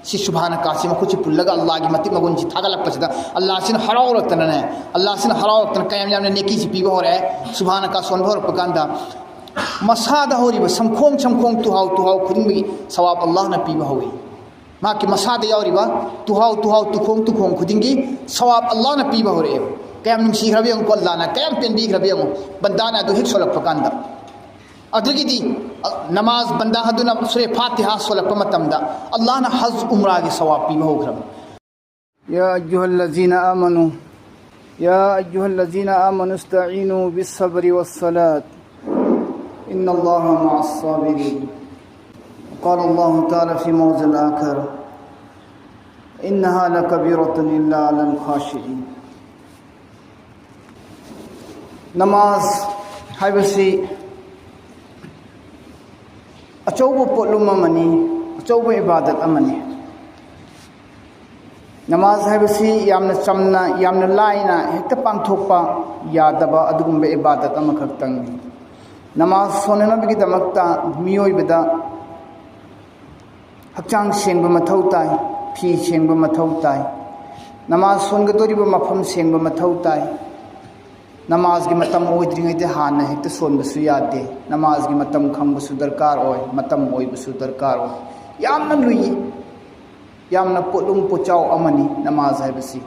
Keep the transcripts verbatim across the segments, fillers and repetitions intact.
ꯁꯤ ꯁꯨꯕꯍꯥꯅꯀꯥꯁꯤ ꯃꯈꯨꯠꯁꯤ ꯄꯨꯜꯂꯒ ꯑꯜꯂꯥꯍꯒꯤ ꯃꯇꯤꯛ ꯃꯒꯨꯟꯁꯤ ꯊꯥꯒꯠꯂꯛꯄꯁꯤꯗ, ꯑꯜꯂꯥꯍꯁꯤꯅ ꯍꯔꯥꯎꯔꯛꯇꯅꯅꯦ, ꯑꯜꯂꯥꯍꯁꯤꯅ ꯍꯔꯥꯎꯔꯛꯇꯅ ꯀꯌꯥꯝ ꯌꯥꯝꯅ ꯅꯦꯀꯤꯁꯤ ꯄꯤꯕ ꯍꯧꯔꯛꯑꯦ꯫ ꯁꯨꯕꯍꯥꯅꯀꯥ ꯁꯣꯟꯕ ꯍꯧꯔꯛꯄ ꯀꯥꯟꯗ ꯃꯁꯥꯗ ꯍꯧꯔꯤꯕ ꯁꯝꯈꯣꯡ ꯁꯝꯈꯣꯡ, ꯇꯨꯍꯥꯎ ꯇꯨꯍꯥꯎ ꯈꯨꯗꯤꯡꯒꯤ ꯁꯋꯥꯕ ꯑꯜꯂꯥꯍꯅ ꯄꯤꯕ ꯍꯧꯏ꯫ ꯃꯍꯥꯛꯀꯤ ꯃꯁꯥꯗ ꯌꯥꯎꯔꯤꯕ ꯇꯨꯍꯥꯎ ꯇꯨꯍꯥꯎ, ꯇꯨꯈꯣꯡ ꯇꯨꯈꯣꯡ ꯈꯨꯗꯤꯡꯒꯤ ꯁꯋꯥꯕ ꯑꯜꯂꯥꯍꯅ ꯄꯤꯕ ꯍꯧꯔꯛꯑꯦꯕ꯫ ꯀꯌꯥꯝ ꯅꯨꯡꯁꯤꯈ꯭ꯔꯕ ꯌꯦꯡꯉꯨꯀꯣ, ꯑꯜꯂꯥꯍꯅ ꯀꯌꯥꯝ ꯄꯦꯟꯕꯤꯈ꯭ꯔꯕ ꯌꯦꯡꯉꯨ, ꯕꯟꯗꯥꯅ ꯑꯗꯨ ꯍꯦꯛ ꯁꯣꯜꯂꯛꯄ ꯀꯥꯟꯗ꯫ ꯑꯗꯨꯗꯒꯤꯗꯤ, ꯑ, ꯅꯃꯥꯖ, ꯕꯟꯗꯥ ꯑꯗꯨꯅ ꯁꯨꯔꯦ ꯐꯥꯇꯤꯍꯥ ꯁꯣꯜꯂꯛꯄ ꯃꯇꯝꯗ ꯑꯜꯂꯥꯍꯅ ꯍꯖ ꯎꯝꯔꯥꯒꯤ ꯁꯋꯥꯕ ꯄꯤꯕ ꯍꯧꯈ꯭ꯔꯕꯅꯤ꯫ يا أيها الذين آمنوا يا أيها الذين آمنوا استعينوا بالصبر والصلاة إن الله مع الصابرين. قال الله تعالى في موضع آخر: إنها لكبيرة إلا على الخاشعين. ꯅꯃꯥꯖ ꯍꯥꯏꯕꯁꯤ ꯑꯆꯧꯕ ꯄꯣꯠꯂꯨꯝ ꯑꯃꯅꯤ, ꯑꯆꯧꯕ ꯏꯕꯥꯗꯠ ꯑꯃꯅꯤ꯫ ꯅꯃꯥꯖ ꯍꯥꯏꯕꯁꯤ ꯌꯥꯝꯅ ꯆꯝꯅ, ꯌꯥꯝꯅ ꯂꯥꯏꯅ ꯍꯦꯛꯇ ꯄꯥꯡꯊꯣꯛꯄ ꯌꯥꯗꯕ ꯑꯗꯨꯒꯨꯝꯕ ꯏꯕꯥꯗꯠ ꯑꯃꯈꯛꯇꯪꯅꯤ꯫ ꯅꯃꯥꯖ ꯁꯣꯟꯅꯅꯕꯒꯤꯗꯃꯛꯇ ꯃꯤꯑꯣꯏꯕꯗ ꯍꯛꯆꯥꯡ ꯁꯦꯡꯕ ꯃꯊꯧ ꯇꯥꯏ, ꯐꯤ ꯁꯦꯡꯕ ꯃꯊꯧ ꯇꯥꯏ, ꯅꯃꯥꯖ ꯁꯣꯟꯒꯗꯧꯔꯤꯕ ꯃꯐꯝ ꯁꯦꯡꯕ ꯃꯊꯧ ꯇꯥꯏ꯫ ꯅꯃꯥꯖꯒꯤ ꯃꯇꯝ ꯑꯣꯏꯗ꯭ꯔꯤꯉꯩꯗ ꯍꯥꯟꯅ ꯍꯦꯛꯇ ꯁꯣꯟꯕꯁꯨ ꯌꯥꯗꯦ꯫ ꯅꯃꯥꯖꯒꯤ ꯃꯇꯝ ꯈꯪꯕꯁꯨ ꯗꯔꯀꯥꯔ ꯑꯣꯏ, ꯃꯇꯝ ꯑꯣꯏꯕꯁꯨ ꯗꯔꯀꯥꯔ ꯑꯣꯏ꯫ ꯌꯥꯝꯅ ꯂꯨꯏ, ꯌꯥꯝꯅ ꯄꯣꯠꯂꯨꯝ ꯄꯣꯠꯆꯥꯎ ꯑꯃꯅꯤ ꯅꯃꯥꯖ ꯍꯥꯏꯕꯁꯤ꯫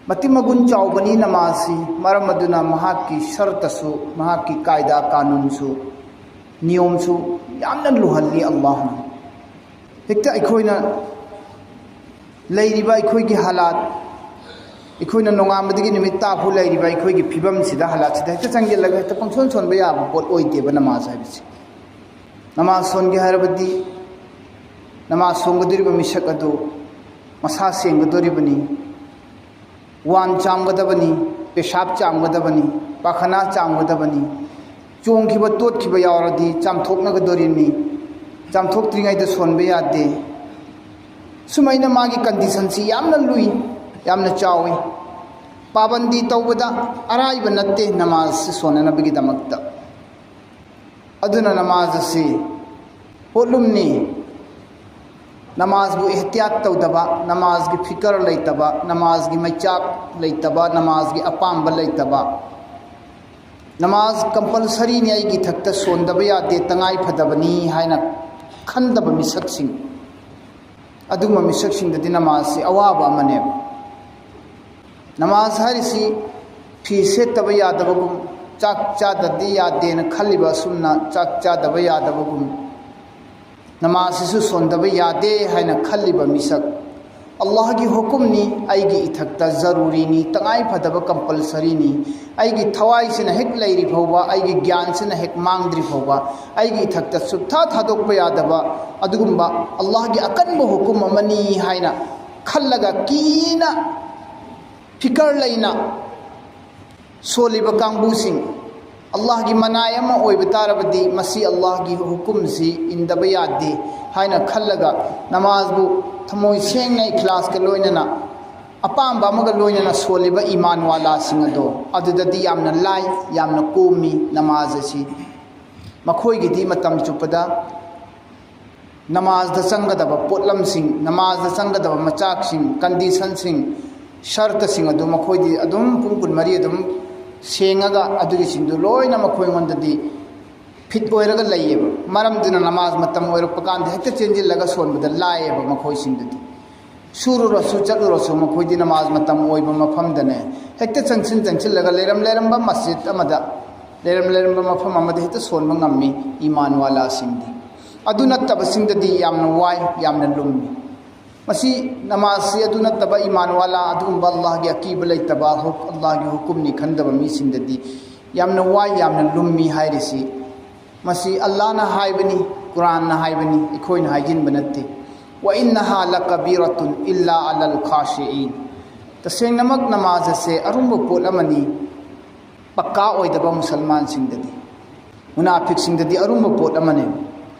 ꯃꯇꯤꯛ ꯃꯒꯨꯟ ꯆꯥꯎꯕꯅꯤ ꯅꯃꯥꯖꯁꯤ, ꯃꯔꯝ ꯑꯗꯨꯅ ꯃꯍꯥꯛꯀꯤ ꯁꯔꯇꯁꯨ, ꯃꯍꯥꯛꯀꯤ ꯀꯥꯏꯗꯥ ꯀꯥꯅꯨꯟꯁꯨ, ꯅꯤꯌꯣꯝꯁꯨ ꯌꯥꯝꯅ ꯂꯨꯍꯜꯂꯤ ꯑꯜꯂꯥꯍꯅ꯫ ꯍꯦꯛꯇ ꯑꯩꯈꯣꯏꯅ ꯂꯩꯔꯤꯕ ꯑꯩꯈꯣꯏꯒꯤ ꯍꯥꯂꯥꯠ, ꯑꯩꯈꯣꯏꯅ ꯅꯣꯡꯉꯥꯟꯕꯗꯒꯤ ꯅꯨꯃꯤꯠ ꯇꯥꯐꯥꯎ ꯂꯩꯔꯤꯕ ꯑꯩꯈꯣꯏꯒꯤ ꯐꯤꯕꯝꯁꯤꯗ, ꯍꯥꯂꯥꯠꯁꯤꯗ ꯍꯦꯛꯇ ꯆꯪꯁꯤꯜꯂꯒ ꯍꯦꯛꯇ ꯄꯪꯁꯣꯟ ꯁꯣꯟꯕ ꯌꯥꯕ ꯄꯣꯠ ꯑꯣꯏꯗꯦꯕ ꯅꯃꯥꯖ ꯍꯥꯏꯕꯁꯤ꯫ ꯅꯃꯥꯖ ꯁꯣꯟꯒꯦ ꯍꯥꯏꯔꯕꯗꯤ ꯅꯃꯥꯖ ꯁꯣꯟꯒꯗꯧꯔꯤꯕ ꯃꯤꯁꯛ ꯑꯗꯨ ꯃꯁꯥ ꯁꯦꯡꯒꯗꯧꯔꯤꯕꯅꯤ, ꯋꯥꯟ ꯆꯥꯝꯒꯗꯕꯅꯤ, ꯄꯦꯁꯥꯞ ꯆꯥꯝꯒꯗꯕꯅꯤ, ꯄꯥꯈꯅꯥ ꯆꯥꯝꯒꯗꯕꯅꯤ, ꯆꯣꯡꯈꯤꯕ ꯇꯣꯠꯈꯤꯕ ꯌꯥꯎꯔꯗꯤ ꯆꯥꯝꯊꯣꯛꯅꯒꯗꯧꯔꯤꯕꯅꯤ, ꯆꯥꯝꯊꯣꯛꯇ꯭ꯔꯤꯉꯩꯗ ꯁꯣꯟꯕ ꯌꯥꯗꯦ꯫ ꯁꯨꯃꯥꯏꯅ ꯃꯥꯒꯤ ꯀꯟꯗꯤꯁꯟꯁꯤ ꯌꯥꯝꯅ ꯂꯨꯏ, ꯌꯥꯝꯅ ꯆꯥꯎꯏ꯫ ꯄꯥꯕꯟꯗꯤ ꯇꯧꯕꯗ ꯑꯔꯥꯏꯕ ꯅꯠꯇꯦ ꯅꯃꯥꯖꯁꯤ ꯁꯣꯟꯅꯅꯕꯒꯤꯗꯃꯛꯇ꯫ ꯑꯗꯨꯅ ꯅꯃꯥꯖ ꯑꯁꯤ ꯄꯣꯠꯂꯨꯝꯅꯤ꯫ ꯅꯃꯥꯖꯕꯨ ꯏꯍꯇꯤꯌꯥꯠ ꯇꯧꯗꯕ, ꯅꯃꯥꯖꯒꯤ ꯐꯤꯀꯔ ꯂꯩꯇꯕ, ꯅꯃꯥꯖꯒꯤ ꯃꯩꯆꯥꯛ ꯂꯩꯇꯕ, ꯅꯃꯥꯖꯒꯤ ꯑꯄꯥꯝꯕ ꯂꯩꯇꯕ, ꯅꯃꯥꯖ ꯀꯝꯄꯜꯁꯔꯤꯅꯤ, ꯑꯩꯒꯤ ꯏꯊꯛꯇ ꯁꯣꯟꯗꯕ ꯌꯥꯗꯦ, ꯇꯉꯥꯏ ꯐꯗꯕꯅꯤ ꯍꯥꯏꯅ ꯈꯟꯗꯕ ꯃꯤꯁꯛꯁꯤꯡ, ꯑꯗꯨꯒꯨꯝꯕ ꯃꯤꯁꯛꯁꯤꯡꯗꯗꯤ ꯅꯃꯥꯖꯁꯤ ꯑꯋꯥꯕ ꯑꯃꯅꯦꯕ꯫ ꯅꯃꯥꯖ ꯍꯥꯏꯔꯤꯁꯤ ꯐꯤ ꯁꯦꯠꯇꯕ ꯌꯥꯗꯕꯒꯨꯝ, ꯆꯥꯛ ꯆꯥꯗꯗꯤ ꯌꯥꯗꯦꯅ ꯈꯜꯂꯤꯕ ꯑꯁꯨꯝꯅ ꯆꯥꯛ ꯆꯥꯗꯕ ꯌꯥꯗꯕꯒꯨꯝ, ꯅꯃꯥꯖꯁꯤꯁꯨ ꯁꯣꯟꯗꯕ ꯌꯥꯗꯦ ꯍꯥꯏꯅ ꯈꯜꯂꯤꯕ ꯃꯤꯁꯛ, ꯑꯜꯂꯥꯍꯒꯤ ꯍꯨꯀꯨꯝꯅꯤ, ꯑꯩꯒꯤ ꯏꯊꯛꯇ ꯖꯔꯨꯔꯤꯅꯤ, ꯇꯉꯥꯏ ꯐꯗꯕ ꯀꯝꯄꯜꯁꯔꯤꯅꯤ, ꯑꯩꯒꯤ ꯊꯋꯥꯏꯁꯤꯅ ꯍꯦꯛ ꯂꯩꯔꯤ ꯐꯥꯎꯕ, ꯑꯩꯒꯤ ꯒ꯭ꯌꯥꯟꯁꯤꯅ ꯍꯦꯛ ꯃꯥꯡꯗ꯭ꯔꯤ ꯐꯥꯎꯕ, ꯑꯩꯒꯤ ꯏꯊꯛꯇ ꯁꯨꯛꯊꯥ ꯊꯥꯗꯣꯛꯄ ꯌꯥꯗꯕ ꯑꯗꯨꯒꯨꯝꯕ ꯑꯜꯂꯥꯍꯒꯤ ꯑꯀꯟꯕ ꯍꯨꯀꯨꯝ ꯑꯃꯅꯤ ꯍꯥꯏꯅ ꯈꯜꯂꯒ ꯀꯤꯅ ꯐꯤꯀꯔ ꯂꯩꯅ ꯁꯣꯜꯂꯤꯕ ꯀꯥꯡꯕꯨꯁꯤꯡ, ꯑꯜꯂꯥꯍꯒꯤ ꯃꯅꯥꯏ ꯑꯃ ꯑꯣꯏꯕ ꯇꯥꯔꯕꯗꯤ ꯃꯁꯤ ꯑꯜꯂꯥꯍꯒꯤ ꯍꯨꯀꯨꯝꯁꯤ ꯏꯟꯗꯕ ꯌꯥꯗꯦ ꯍꯥꯏꯅ ꯈꯜꯂꯒ ꯅꯃꯥꯖꯕꯨ ꯊꯃꯣꯏ ꯁꯦꯡꯅ ꯏꯈ꯭ꯂꯥꯁꯀ ꯂꯣꯏꯅꯅ ꯑꯄꯥꯝꯕ ꯑꯃꯒ ꯂꯣꯏꯅꯅ ꯁꯣꯜꯂꯤꯕ ꯏꯃꯥꯟ ꯋꯥꯂꯥꯁꯤꯡ ꯑꯗꯣ, ꯑꯗꯨꯗꯗꯤ ꯌꯥꯝꯅ ꯂꯥꯏ, ꯌꯥꯝꯅ ꯀꯣꯝꯃꯤ ꯅꯃꯥꯖ ꯑꯁꯤ꯫ ꯃꯈꯣꯏꯒꯤꯗꯤ ꯃꯇꯝ ꯆꯨꯞꯄꯗ ꯅꯃꯥꯖꯗ ꯆꯪꯒꯗꯕ ꯄꯣꯠꯂꯝꯁꯤꯡ, ꯅꯃꯥꯖꯗ ꯆꯪꯒꯗꯕ ꯃꯆꯥꯛꯁꯤꯡ, ꯀꯟꯗꯤꯁꯟꯁꯤꯡ, ꯁꯔꯇꯁꯤꯡ ꯑꯗꯨ ꯃꯈꯣꯏꯗꯤ ꯑꯗꯨꯝ ꯄꯨꯡ ꯀꯨꯟꯃꯔꯤ ꯑꯗꯨꯝ ꯁꯦꯡꯉꯒ ꯑꯗꯨꯒꯤꯁꯤꯡꯗꯨ ꯂꯣꯏꯅ ꯃꯈꯣꯏꯉꯣꯟꯗꯗꯤ ꯐꯤꯠ ꯑꯣꯏꯔꯒ ꯂꯩꯌꯦꯕ꯫ ꯃꯔꯝꯗꯨꯅ ꯅꯃꯥꯖ ꯃꯇꯝ ꯑꯣꯏꯔꯛꯄ ꯀꯥꯟꯗ ꯍꯦꯛꯇ ꯆꯦꯟꯁꯤꯜꯂꯒ ꯁꯣꯟꯕꯗ ꯂꯥꯏꯌꯦꯕ ꯃꯈꯣꯏꯁꯤꯡꯗꯨꯗꯤ꯫ ꯁꯨꯔꯨꯔꯁꯨ ꯆꯠꯂꯨꯔꯁꯨ ꯃꯈꯣꯏꯗꯤ ꯅꯃꯥꯖ ꯃꯇꯝ ꯑꯣꯏꯕ ꯃꯐꯝꯗꯅꯦ ꯍꯦꯛꯇ ꯆꯪꯁꯤꯟ ꯆꯪꯁꯤꯜꯂꯒ ꯂꯩꯔꯝ ꯂꯩꯔꯝꯕ ꯃꯁꯖꯤꯗ ꯑꯃꯗ, ꯂꯩꯔꯝ ꯂꯩꯔꯝꯕ ꯃꯐꯝ ꯑꯃꯗ ꯍꯦꯛꯇ ꯁꯣꯟꯕ ꯉꯝꯃꯤ ꯏꯃꯥꯟ ꯋꯥꯂꯥꯁꯤꯡꯗꯤ꯫ ꯑꯗꯨ ꯅꯠꯇꯕꯁꯤꯡꯗꯗꯤ ꯌꯥꯝꯅ ꯋꯥꯏ, ꯌꯥꯝꯅ ꯂꯨꯝꯃꯤ꯫ ꯃꯁꯤ ꯅꯃꯥꯖꯁꯤ ꯑꯗꯨ ꯅꯠꯇꯕ ꯏꯃꯥꯟ ꯋꯥꯂꯥ, ꯑꯗꯨꯒꯨꯝꯕ ꯑꯜꯂꯥꯍꯒꯤ ꯑꯀꯤꯕ ꯂꯩꯇꯕ, ꯍꯨꯛ-, ꯑꯜꯂꯥꯍꯒꯤ ꯍꯨꯀꯨꯝꯅꯤ ꯈꯟꯗꯕ ꯃꯤꯁꯤꯡꯗꯗꯤ ꯌꯥꯝꯅ ꯋꯥꯏ, ꯌꯥꯝꯅ ꯂꯨꯝꯃꯤ ꯍꯥꯏꯔꯤꯁꯤ꯫ ꯃꯁꯤ ꯑꯜꯂꯥꯍꯅ ꯍꯥꯏꯕꯅꯤ, ꯀꯨꯔꯥꯟꯅ ꯍꯥꯏꯕꯅꯤ, ꯑꯩꯈꯣꯏꯅ ꯍꯥꯏꯖꯤꯟꯕ ꯅꯠꯇꯦ꯫ "ꯋꯥ ꯏꯟꯅꯍꯥ ꯂꯀꯕꯤꯔꯇꯨꯟ ꯏꯜꯂꯥ ꯑꯂꯜ ꯈꯥꯁꯤꯏꯟ"꯫ ꯇꯁꯦꯡꯅꯃꯛ ꯅꯃꯥꯖ ꯑꯁꯦ ꯑꯔꯨꯝꯕ ꯄꯣꯠ ꯑꯃꯅꯤ, ꯄꯛꯀꯥ ꯑꯣꯏꯗꯕ ꯃꯨꯁꯜꯃꯥꯟꯁꯤꯡꯗꯗꯤ, ꯃꯨꯅꯥꯐꯤꯛꯁꯤꯡꯗꯗꯤ ꯑꯔꯨꯝꯕ ꯄꯣꯠ ꯑꯃꯅꯤ꯫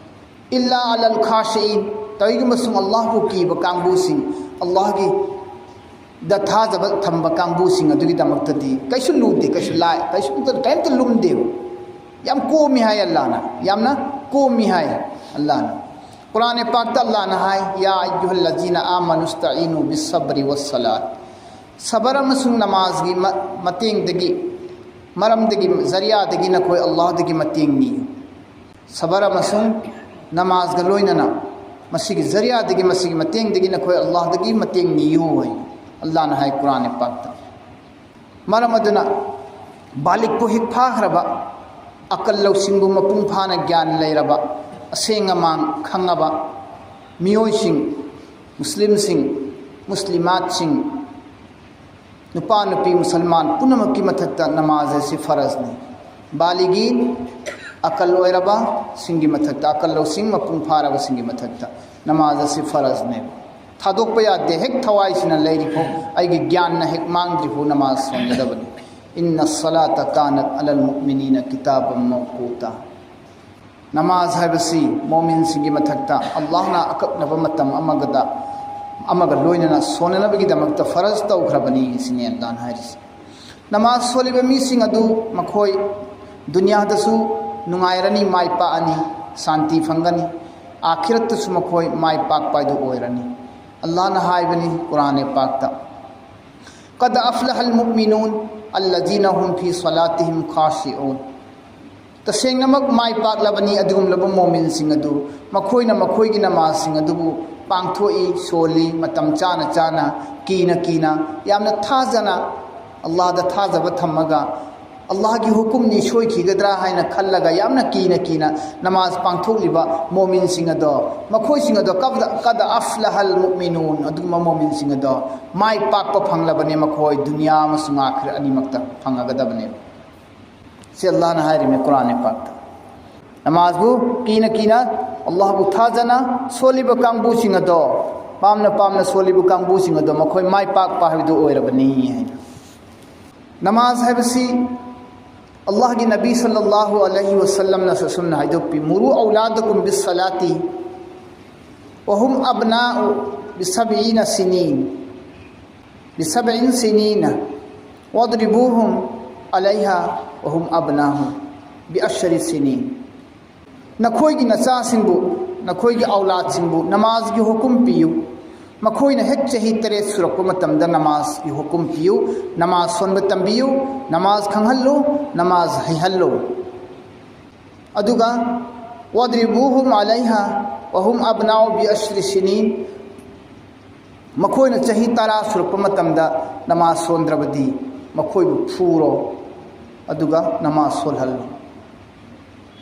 "ꯏꯜꯂꯥ ꯑꯂꯜ ꯈꯥꯁꯤꯏꯟ", ꯀꯔꯤꯒꯨꯝꯕ ꯁꯨꯝ ꯑꯜꯂꯥꯍꯕꯨ ꯀꯤꯕ ꯀꯥꯡꯕꯨꯁꯤꯡ, ꯑꯜꯂꯥꯍꯒꯤ ꯗ ꯊꯥꯖꯕ ꯊꯝꯕ ꯀꯥꯡꯕꯨꯁꯤꯡ ꯑꯗꯨꯒꯤꯗꯃꯛꯇꯗꯤ ꯀꯩꯁꯨ ꯂꯨꯗꯦ, ꯀꯩꯁꯨ ꯂꯥꯏ, ꯀꯩꯁꯨ ꯀꯩꯝꯇ ꯂꯨꯝꯗꯦꯕ꯫ ꯌꯥꯝ ꯀꯣꯝꯃꯤ ꯍꯥꯏ ꯑꯜꯂꯥꯍꯅ, ꯌꯥꯝꯅ ꯀꯣꯝꯃꯤ ꯍꯥꯏ ꯑꯜꯂꯥꯍꯅ꯫ ꯀꯨꯔꯥꯟ ꯄꯥꯛꯇ ꯑꯜꯂꯥꯍꯅ ꯍꯥꯏ, "ꯌꯥ ꯑꯌꯨꯍꯜꯂꯖꯤꯅ ꯑꯥꯃꯅꯨ ꯏꯁꯇꯥꯏꯅꯨ ꯕꯤꯁꯁꯕꯔꯤ ꯋꯥꯁꯁꯂꯥꯠ꯫ ꯁꯕꯔ ꯑꯃꯁꯨꯡ ꯅꯃꯥꯖꯒꯤ ꯃ-, ꯃꯇꯦꯡꯗꯒꯤ, ꯃꯔꯝꯗꯒꯤ, ꯖꯔꯤꯌꯥꯗꯒꯤ ꯅꯈꯣꯏ ꯑꯜꯂꯥꯍꯗꯒꯤ ꯃꯇꯦꯡ ꯅꯤꯌꯨ"꯫ ꯁꯕꯔ ꯑꯃꯁꯨꯡ ꯅꯃꯥꯖꯒ ꯂꯣꯏꯅꯅ ꯃꯁꯤꯒꯤ ꯖꯔꯤꯌꯥꯗꯒꯤ, ꯃꯁꯤꯒꯤ ꯃꯇꯦꯡꯗꯒꯤ ꯅꯈꯣꯏ ꯑꯜꯂꯥꯍꯗꯒꯤ ꯃꯇꯦꯡ ꯅꯤꯌꯨ ꯍꯥꯏ ꯑꯜꯂꯥꯍꯅ ꯍꯥꯏ ꯀꯨꯔꯥꯟ ꯄꯥꯛꯇ꯫ ꯃꯔꯝ ꯑꯗꯨꯅ ꯕꯥꯂꯤꯛꯄꯨ ꯍꯦꯛ ꯐꯥꯈ꯭ꯔꯕ, ꯑꯀꯜ ꯂꯧꯁꯤꯡꯕꯨ ꯃꯄꯨꯡ ꯐꯥꯅ ꯒ꯭ꯌꯥꯟ ꯂꯩꯔꯕ, ꯑꯁꯦꯡ ꯑꯃꯥꯡ ꯈꯪꯉꯕ ꯃꯤꯑꯣꯏꯁꯤꯡ, ꯃꯨꯁꯂꯤꯝꯁꯤꯡ, ꯃꯨꯁꯂꯤꯃꯥꯠꯁꯤꯡ, ꯅꯨꯄꯥ ꯅꯨꯄꯤ ꯃꯨꯁꯜꯃꯥꯟ ꯄꯨꯝꯅꯃꯛꯀꯤ ꯃꯊꯛꯇ ꯅꯃꯥꯖ ꯑꯁꯤ ꯐꯔꯖꯅꯤ꯫ ꯕꯥꯂꯤꯒꯤ, ꯑꯀꯜ ꯑꯣꯏꯔꯕꯁꯤꯡꯒꯤ ꯃꯊꯛꯇ, ꯑꯀꯜ ꯂꯧꯁꯤꯡ ꯃꯄꯨꯡ ꯐꯥꯔꯕꯁꯤꯡꯒꯤ ꯃꯊꯛꯇ ꯅꯃꯥꯖ ꯑꯁꯤ ꯐꯔꯖꯅꯦꯕ꯫ ꯊꯥꯗꯣꯛꯄ ꯌꯥꯗꯦ꯫ ꯍꯦꯛ ꯊꯋꯥꯏꯁꯤꯅ ꯂꯩꯔꯤꯐꯥꯎ, ꯑꯩꯒꯤ ꯒ꯭ꯌꯥꯟꯅ ꯍꯦꯛ ꯃꯥꯡꯗ꯭ꯔꯤꯐꯥꯎ ꯅꯃꯥꯖ ꯁꯣꯟꯒꯗꯕꯅꯤ꯫ "ꯏꯟꯅ ꯁꯂꯥꯇ ꯀꯥꯅꯠ ꯑꯂꯜ ꯃꯨꯑꯃꯤꯅꯤꯅ ꯀꯤꯇꯥꯕꯝ ꯃꯧꯀꯨꯇꯥ"꯫ ꯅꯃꯥꯖ ꯍꯥꯏꯕꯁꯤ ꯃꯣꯃꯤꯟꯁꯤꯡꯒꯤ ꯃꯊꯛꯇ ꯑꯜꯂꯥꯍꯅ ꯑꯀꯛꯅꯕ ꯃꯇꯝ ꯑꯃꯒꯗ, ꯑꯃꯒ ꯂꯣꯏꯅꯅ ꯁꯣꯟꯅꯅꯕꯒꯤꯗꯃꯛꯇ ꯐꯔꯖ ꯇꯧꯈ꯭ꯔꯕꯅꯤ ꯁꯤꯅꯤ ꯑꯜꯂꯥꯍꯅ ꯍꯥꯏꯔꯤꯁꯤ꯫ ꯅꯃꯥꯖ ꯁꯣꯜꯂꯤꯕ ꯃꯤꯁꯤꯡ ꯑꯗꯨ ꯃꯈꯣꯏ ꯗꯨꯅꯤꯌꯥꯗꯁꯨ ꯅꯨꯡꯉꯥꯏꯔꯅꯤ, ꯃꯥꯏ ꯄꯥꯛꯑꯅꯤ, ꯁꯥꯟꯇꯤ ꯐꯪꯒꯅꯤ, ꯑꯥꯈꯤꯔꯠꯇꯁꯨ ꯃꯈꯣꯏ ꯃꯥꯏ ꯄꯥꯛꯄ ꯍꯥꯏꯗꯨ ꯑꯣꯏꯔꯅꯤ꯫ ꯑꯜꯂꯥꯍꯅ ꯍꯥꯏꯕꯅꯤ ꯀꯨꯔꯥꯟ ꯄꯥꯛꯇ, "ꯀꯗ ꯑꯐꯂꯍꯜ ꯃꯨꯑꯃꯤꯅꯨꯟ ꯑꯜꯂꯖꯤꯅ ꯍꯨꯝ ꯐꯤ ꯁꯂꯥꯇꯤꯍꯤꯝ ꯈꯥꯁꯤꯎꯟ"꯫ ꯇꯁꯦꯡꯅꯃꯛ ꯃꯥꯏ ꯄꯥꯛꯂꯕꯅꯤ ꯑꯗꯨꯒꯨꯝꯂꯕ ꯃꯣꯃꯤꯟꯁꯤꯡ ꯑꯗꯨ, ꯃꯈꯣꯏꯅ ꯃꯈꯣꯏꯒꯤ ꯅꯃꯥꯖꯁꯤꯡ ꯑꯗꯨꯕꯨ ꯄꯥꯡꯊꯣꯛꯏ, ꯁꯣꯜꯂꯤ, ꯃꯇꯝ ꯆꯥꯅ ꯆꯥꯅ, ꯀꯤꯅ ꯀꯤꯅ, ꯌꯥꯝꯅ ꯊꯥꯖꯅ, ꯑꯜꯂꯥꯍꯗ ꯊꯥꯖꯕ ꯊꯝꯃꯒ, ꯑꯜꯂꯥꯍꯒꯤ ꯍꯨꯀꯨꯝꯅꯤ ꯁꯣꯏꯈꯤꯒꯗ꯭ꯔꯥ ꯍꯥꯏꯅ ꯈꯜꯂꯒ ꯌꯥꯝꯅ ꯀꯤꯅ ꯀꯤꯅ ꯅꯃꯥꯖ ꯄꯥꯡꯊꯣꯛꯂꯤꯕ ꯃꯣꯃꯤꯟꯁꯤꯡ ꯑꯗꯣ, ꯃꯈꯣꯏꯁꯤꯡ ꯑꯗꯣ ꯀꯗ, ꯀꯗ ꯑꯐꯂꯍꯜ ꯃꯨꯑꯃꯤꯅꯨꯟ, ꯑꯗꯨꯒꯨꯝꯕ ꯃꯣꯃꯤꯟꯁꯤꯡ ꯑꯗꯣ ꯃꯥꯏ ꯄꯥꯛꯄ ꯐꯪꯂꯕꯅꯤ, ꯃꯈꯣꯏ ꯗꯨꯅꯤꯌꯥ ꯑꯃꯁꯨꯡ ꯑꯥꯈꯤꯔ ꯑꯅꯤꯃꯛꯇ ꯐꯪꯉꯒꯗꯕꯅꯦꯕ꯫ ꯁꯤ ꯑꯜꯂꯥꯍꯅ ꯍꯥꯏꯔꯤꯕꯅꯤ ꯀꯨꯔꯥꯟ ꯄꯥꯛꯇ꯫ ꯅꯃꯥꯖꯕꯨ ꯀꯤꯅ ꯀꯤꯅ, ꯑꯜꯂꯥꯍꯕꯨ ꯊꯥꯖꯅ ꯁꯣꯜꯂꯤꯕ ꯀꯥꯡꯕꯨꯁꯤꯡ ꯑꯗꯣ, ꯄꯥꯝꯅ ꯄꯥꯝꯅ ꯁꯣꯜꯂꯤꯕ ꯀꯥꯡꯕꯨꯁꯤꯡ ꯑꯗꯣ ꯃꯈꯣꯏ ꯃꯥꯏ ꯄꯥꯛꯄ ꯍꯥꯏꯕꯗꯨ ꯑꯣꯏꯔꯕꯅꯤ ꯍꯥꯏꯅ꯫ ꯅꯃꯥꯖ ꯍꯥꯏꯕꯁꯤ ꯑꯜꯂꯥꯍꯒꯤ ꯅꯕꯤ ꯁꯜꯂꯜꯂꯥꯍꯨ ꯑꯂꯩꯍꯤ ꯋꯁꯜꯂꯝꯅꯁꯨ ꯑꯁꯨꯝꯅ ꯍꯥꯏꯗꯣꯛꯄꯤ, "ꯃꯨꯔꯨ ꯑꯧꯂꯥꯗꯀꯨꯝ ꯕꯤꯁ ꯁꯂꯥꯇꯤ ꯋꯍꯨꯝ ꯑꯕꯅꯥꯎ ꯕꯤꯁꯕꯏꯅ ꯁꯤꯅꯤꯟ, ꯕꯤꯁꯕꯏꯟ ꯁꯤꯅꯤꯅ, ꯋꯥꯗ꯭ꯔꯤꯕꯨꯍꯨꯝ ꯑꯂꯩꯍꯥ ꯋꯍꯨꯝ ꯑꯕꯅꯥꯎ ꯕꯤ ꯑꯁꯔꯤ ꯁꯤꯅꯤꯟ"꯫ ꯅꯈꯣꯏꯒꯤ ꯅꯆꯥꯁꯤꯡꯕꯨ ꯅꯈꯣꯏꯒꯤ ꯑꯧꯂꯥꯗꯁꯤꯡꯕꯨ ꯅꯃꯥꯖꯒꯤ ꯍꯨꯀꯨꯝ ꯄꯤꯌꯨ꯫ ꯃꯈꯣꯏꯅ ꯍꯦꯛ ꯆꯍꯤ ꯇꯔꯦꯠ ꯁꯨꯔꯛꯄ ꯃꯇꯝꯗ ꯅꯃꯥꯖꯒꯤ ꯍꯨꯀꯨꯝ ꯄꯤꯌꯨ꯫ ꯅꯃꯥꯖ ꯁꯣꯟꯕ ꯇꯝꯕꯤꯌꯨ꯫ ꯅꯃꯥꯖ ꯈꯪꯍꯜꯂꯨ꯫ ꯅꯃꯥꯖ ꯍꯩꯍꯜꯂꯨ꯫ ꯑꯗꯨꯒ "ꯋꯥꯗ꯭ꯔꯤꯕꯨꯍꯨꯝ ꯑꯂꯩꯍꯥ ꯋꯥꯍꯨꯝ ꯑꯕꯅꯥꯎ ꯕꯤ ꯑꯁ꯭ꯔꯤ ꯁꯤꯅꯤꯟ", ꯃꯈꯣꯏꯅ ꯆꯍꯤ ꯇꯔꯥ ꯁꯨꯔꯛꯄ ꯃꯇꯝꯗ ꯅꯃꯥꯖ ꯁꯣꯟꯗ꯭ꯔꯕꯗꯤ ꯃꯈꯣꯏꯕꯨ ꯐꯨꯔꯣ, ꯑꯗꯨꯒ ꯅꯃꯥꯖ ꯁꯣꯜꯍꯜꯂꯨ꯫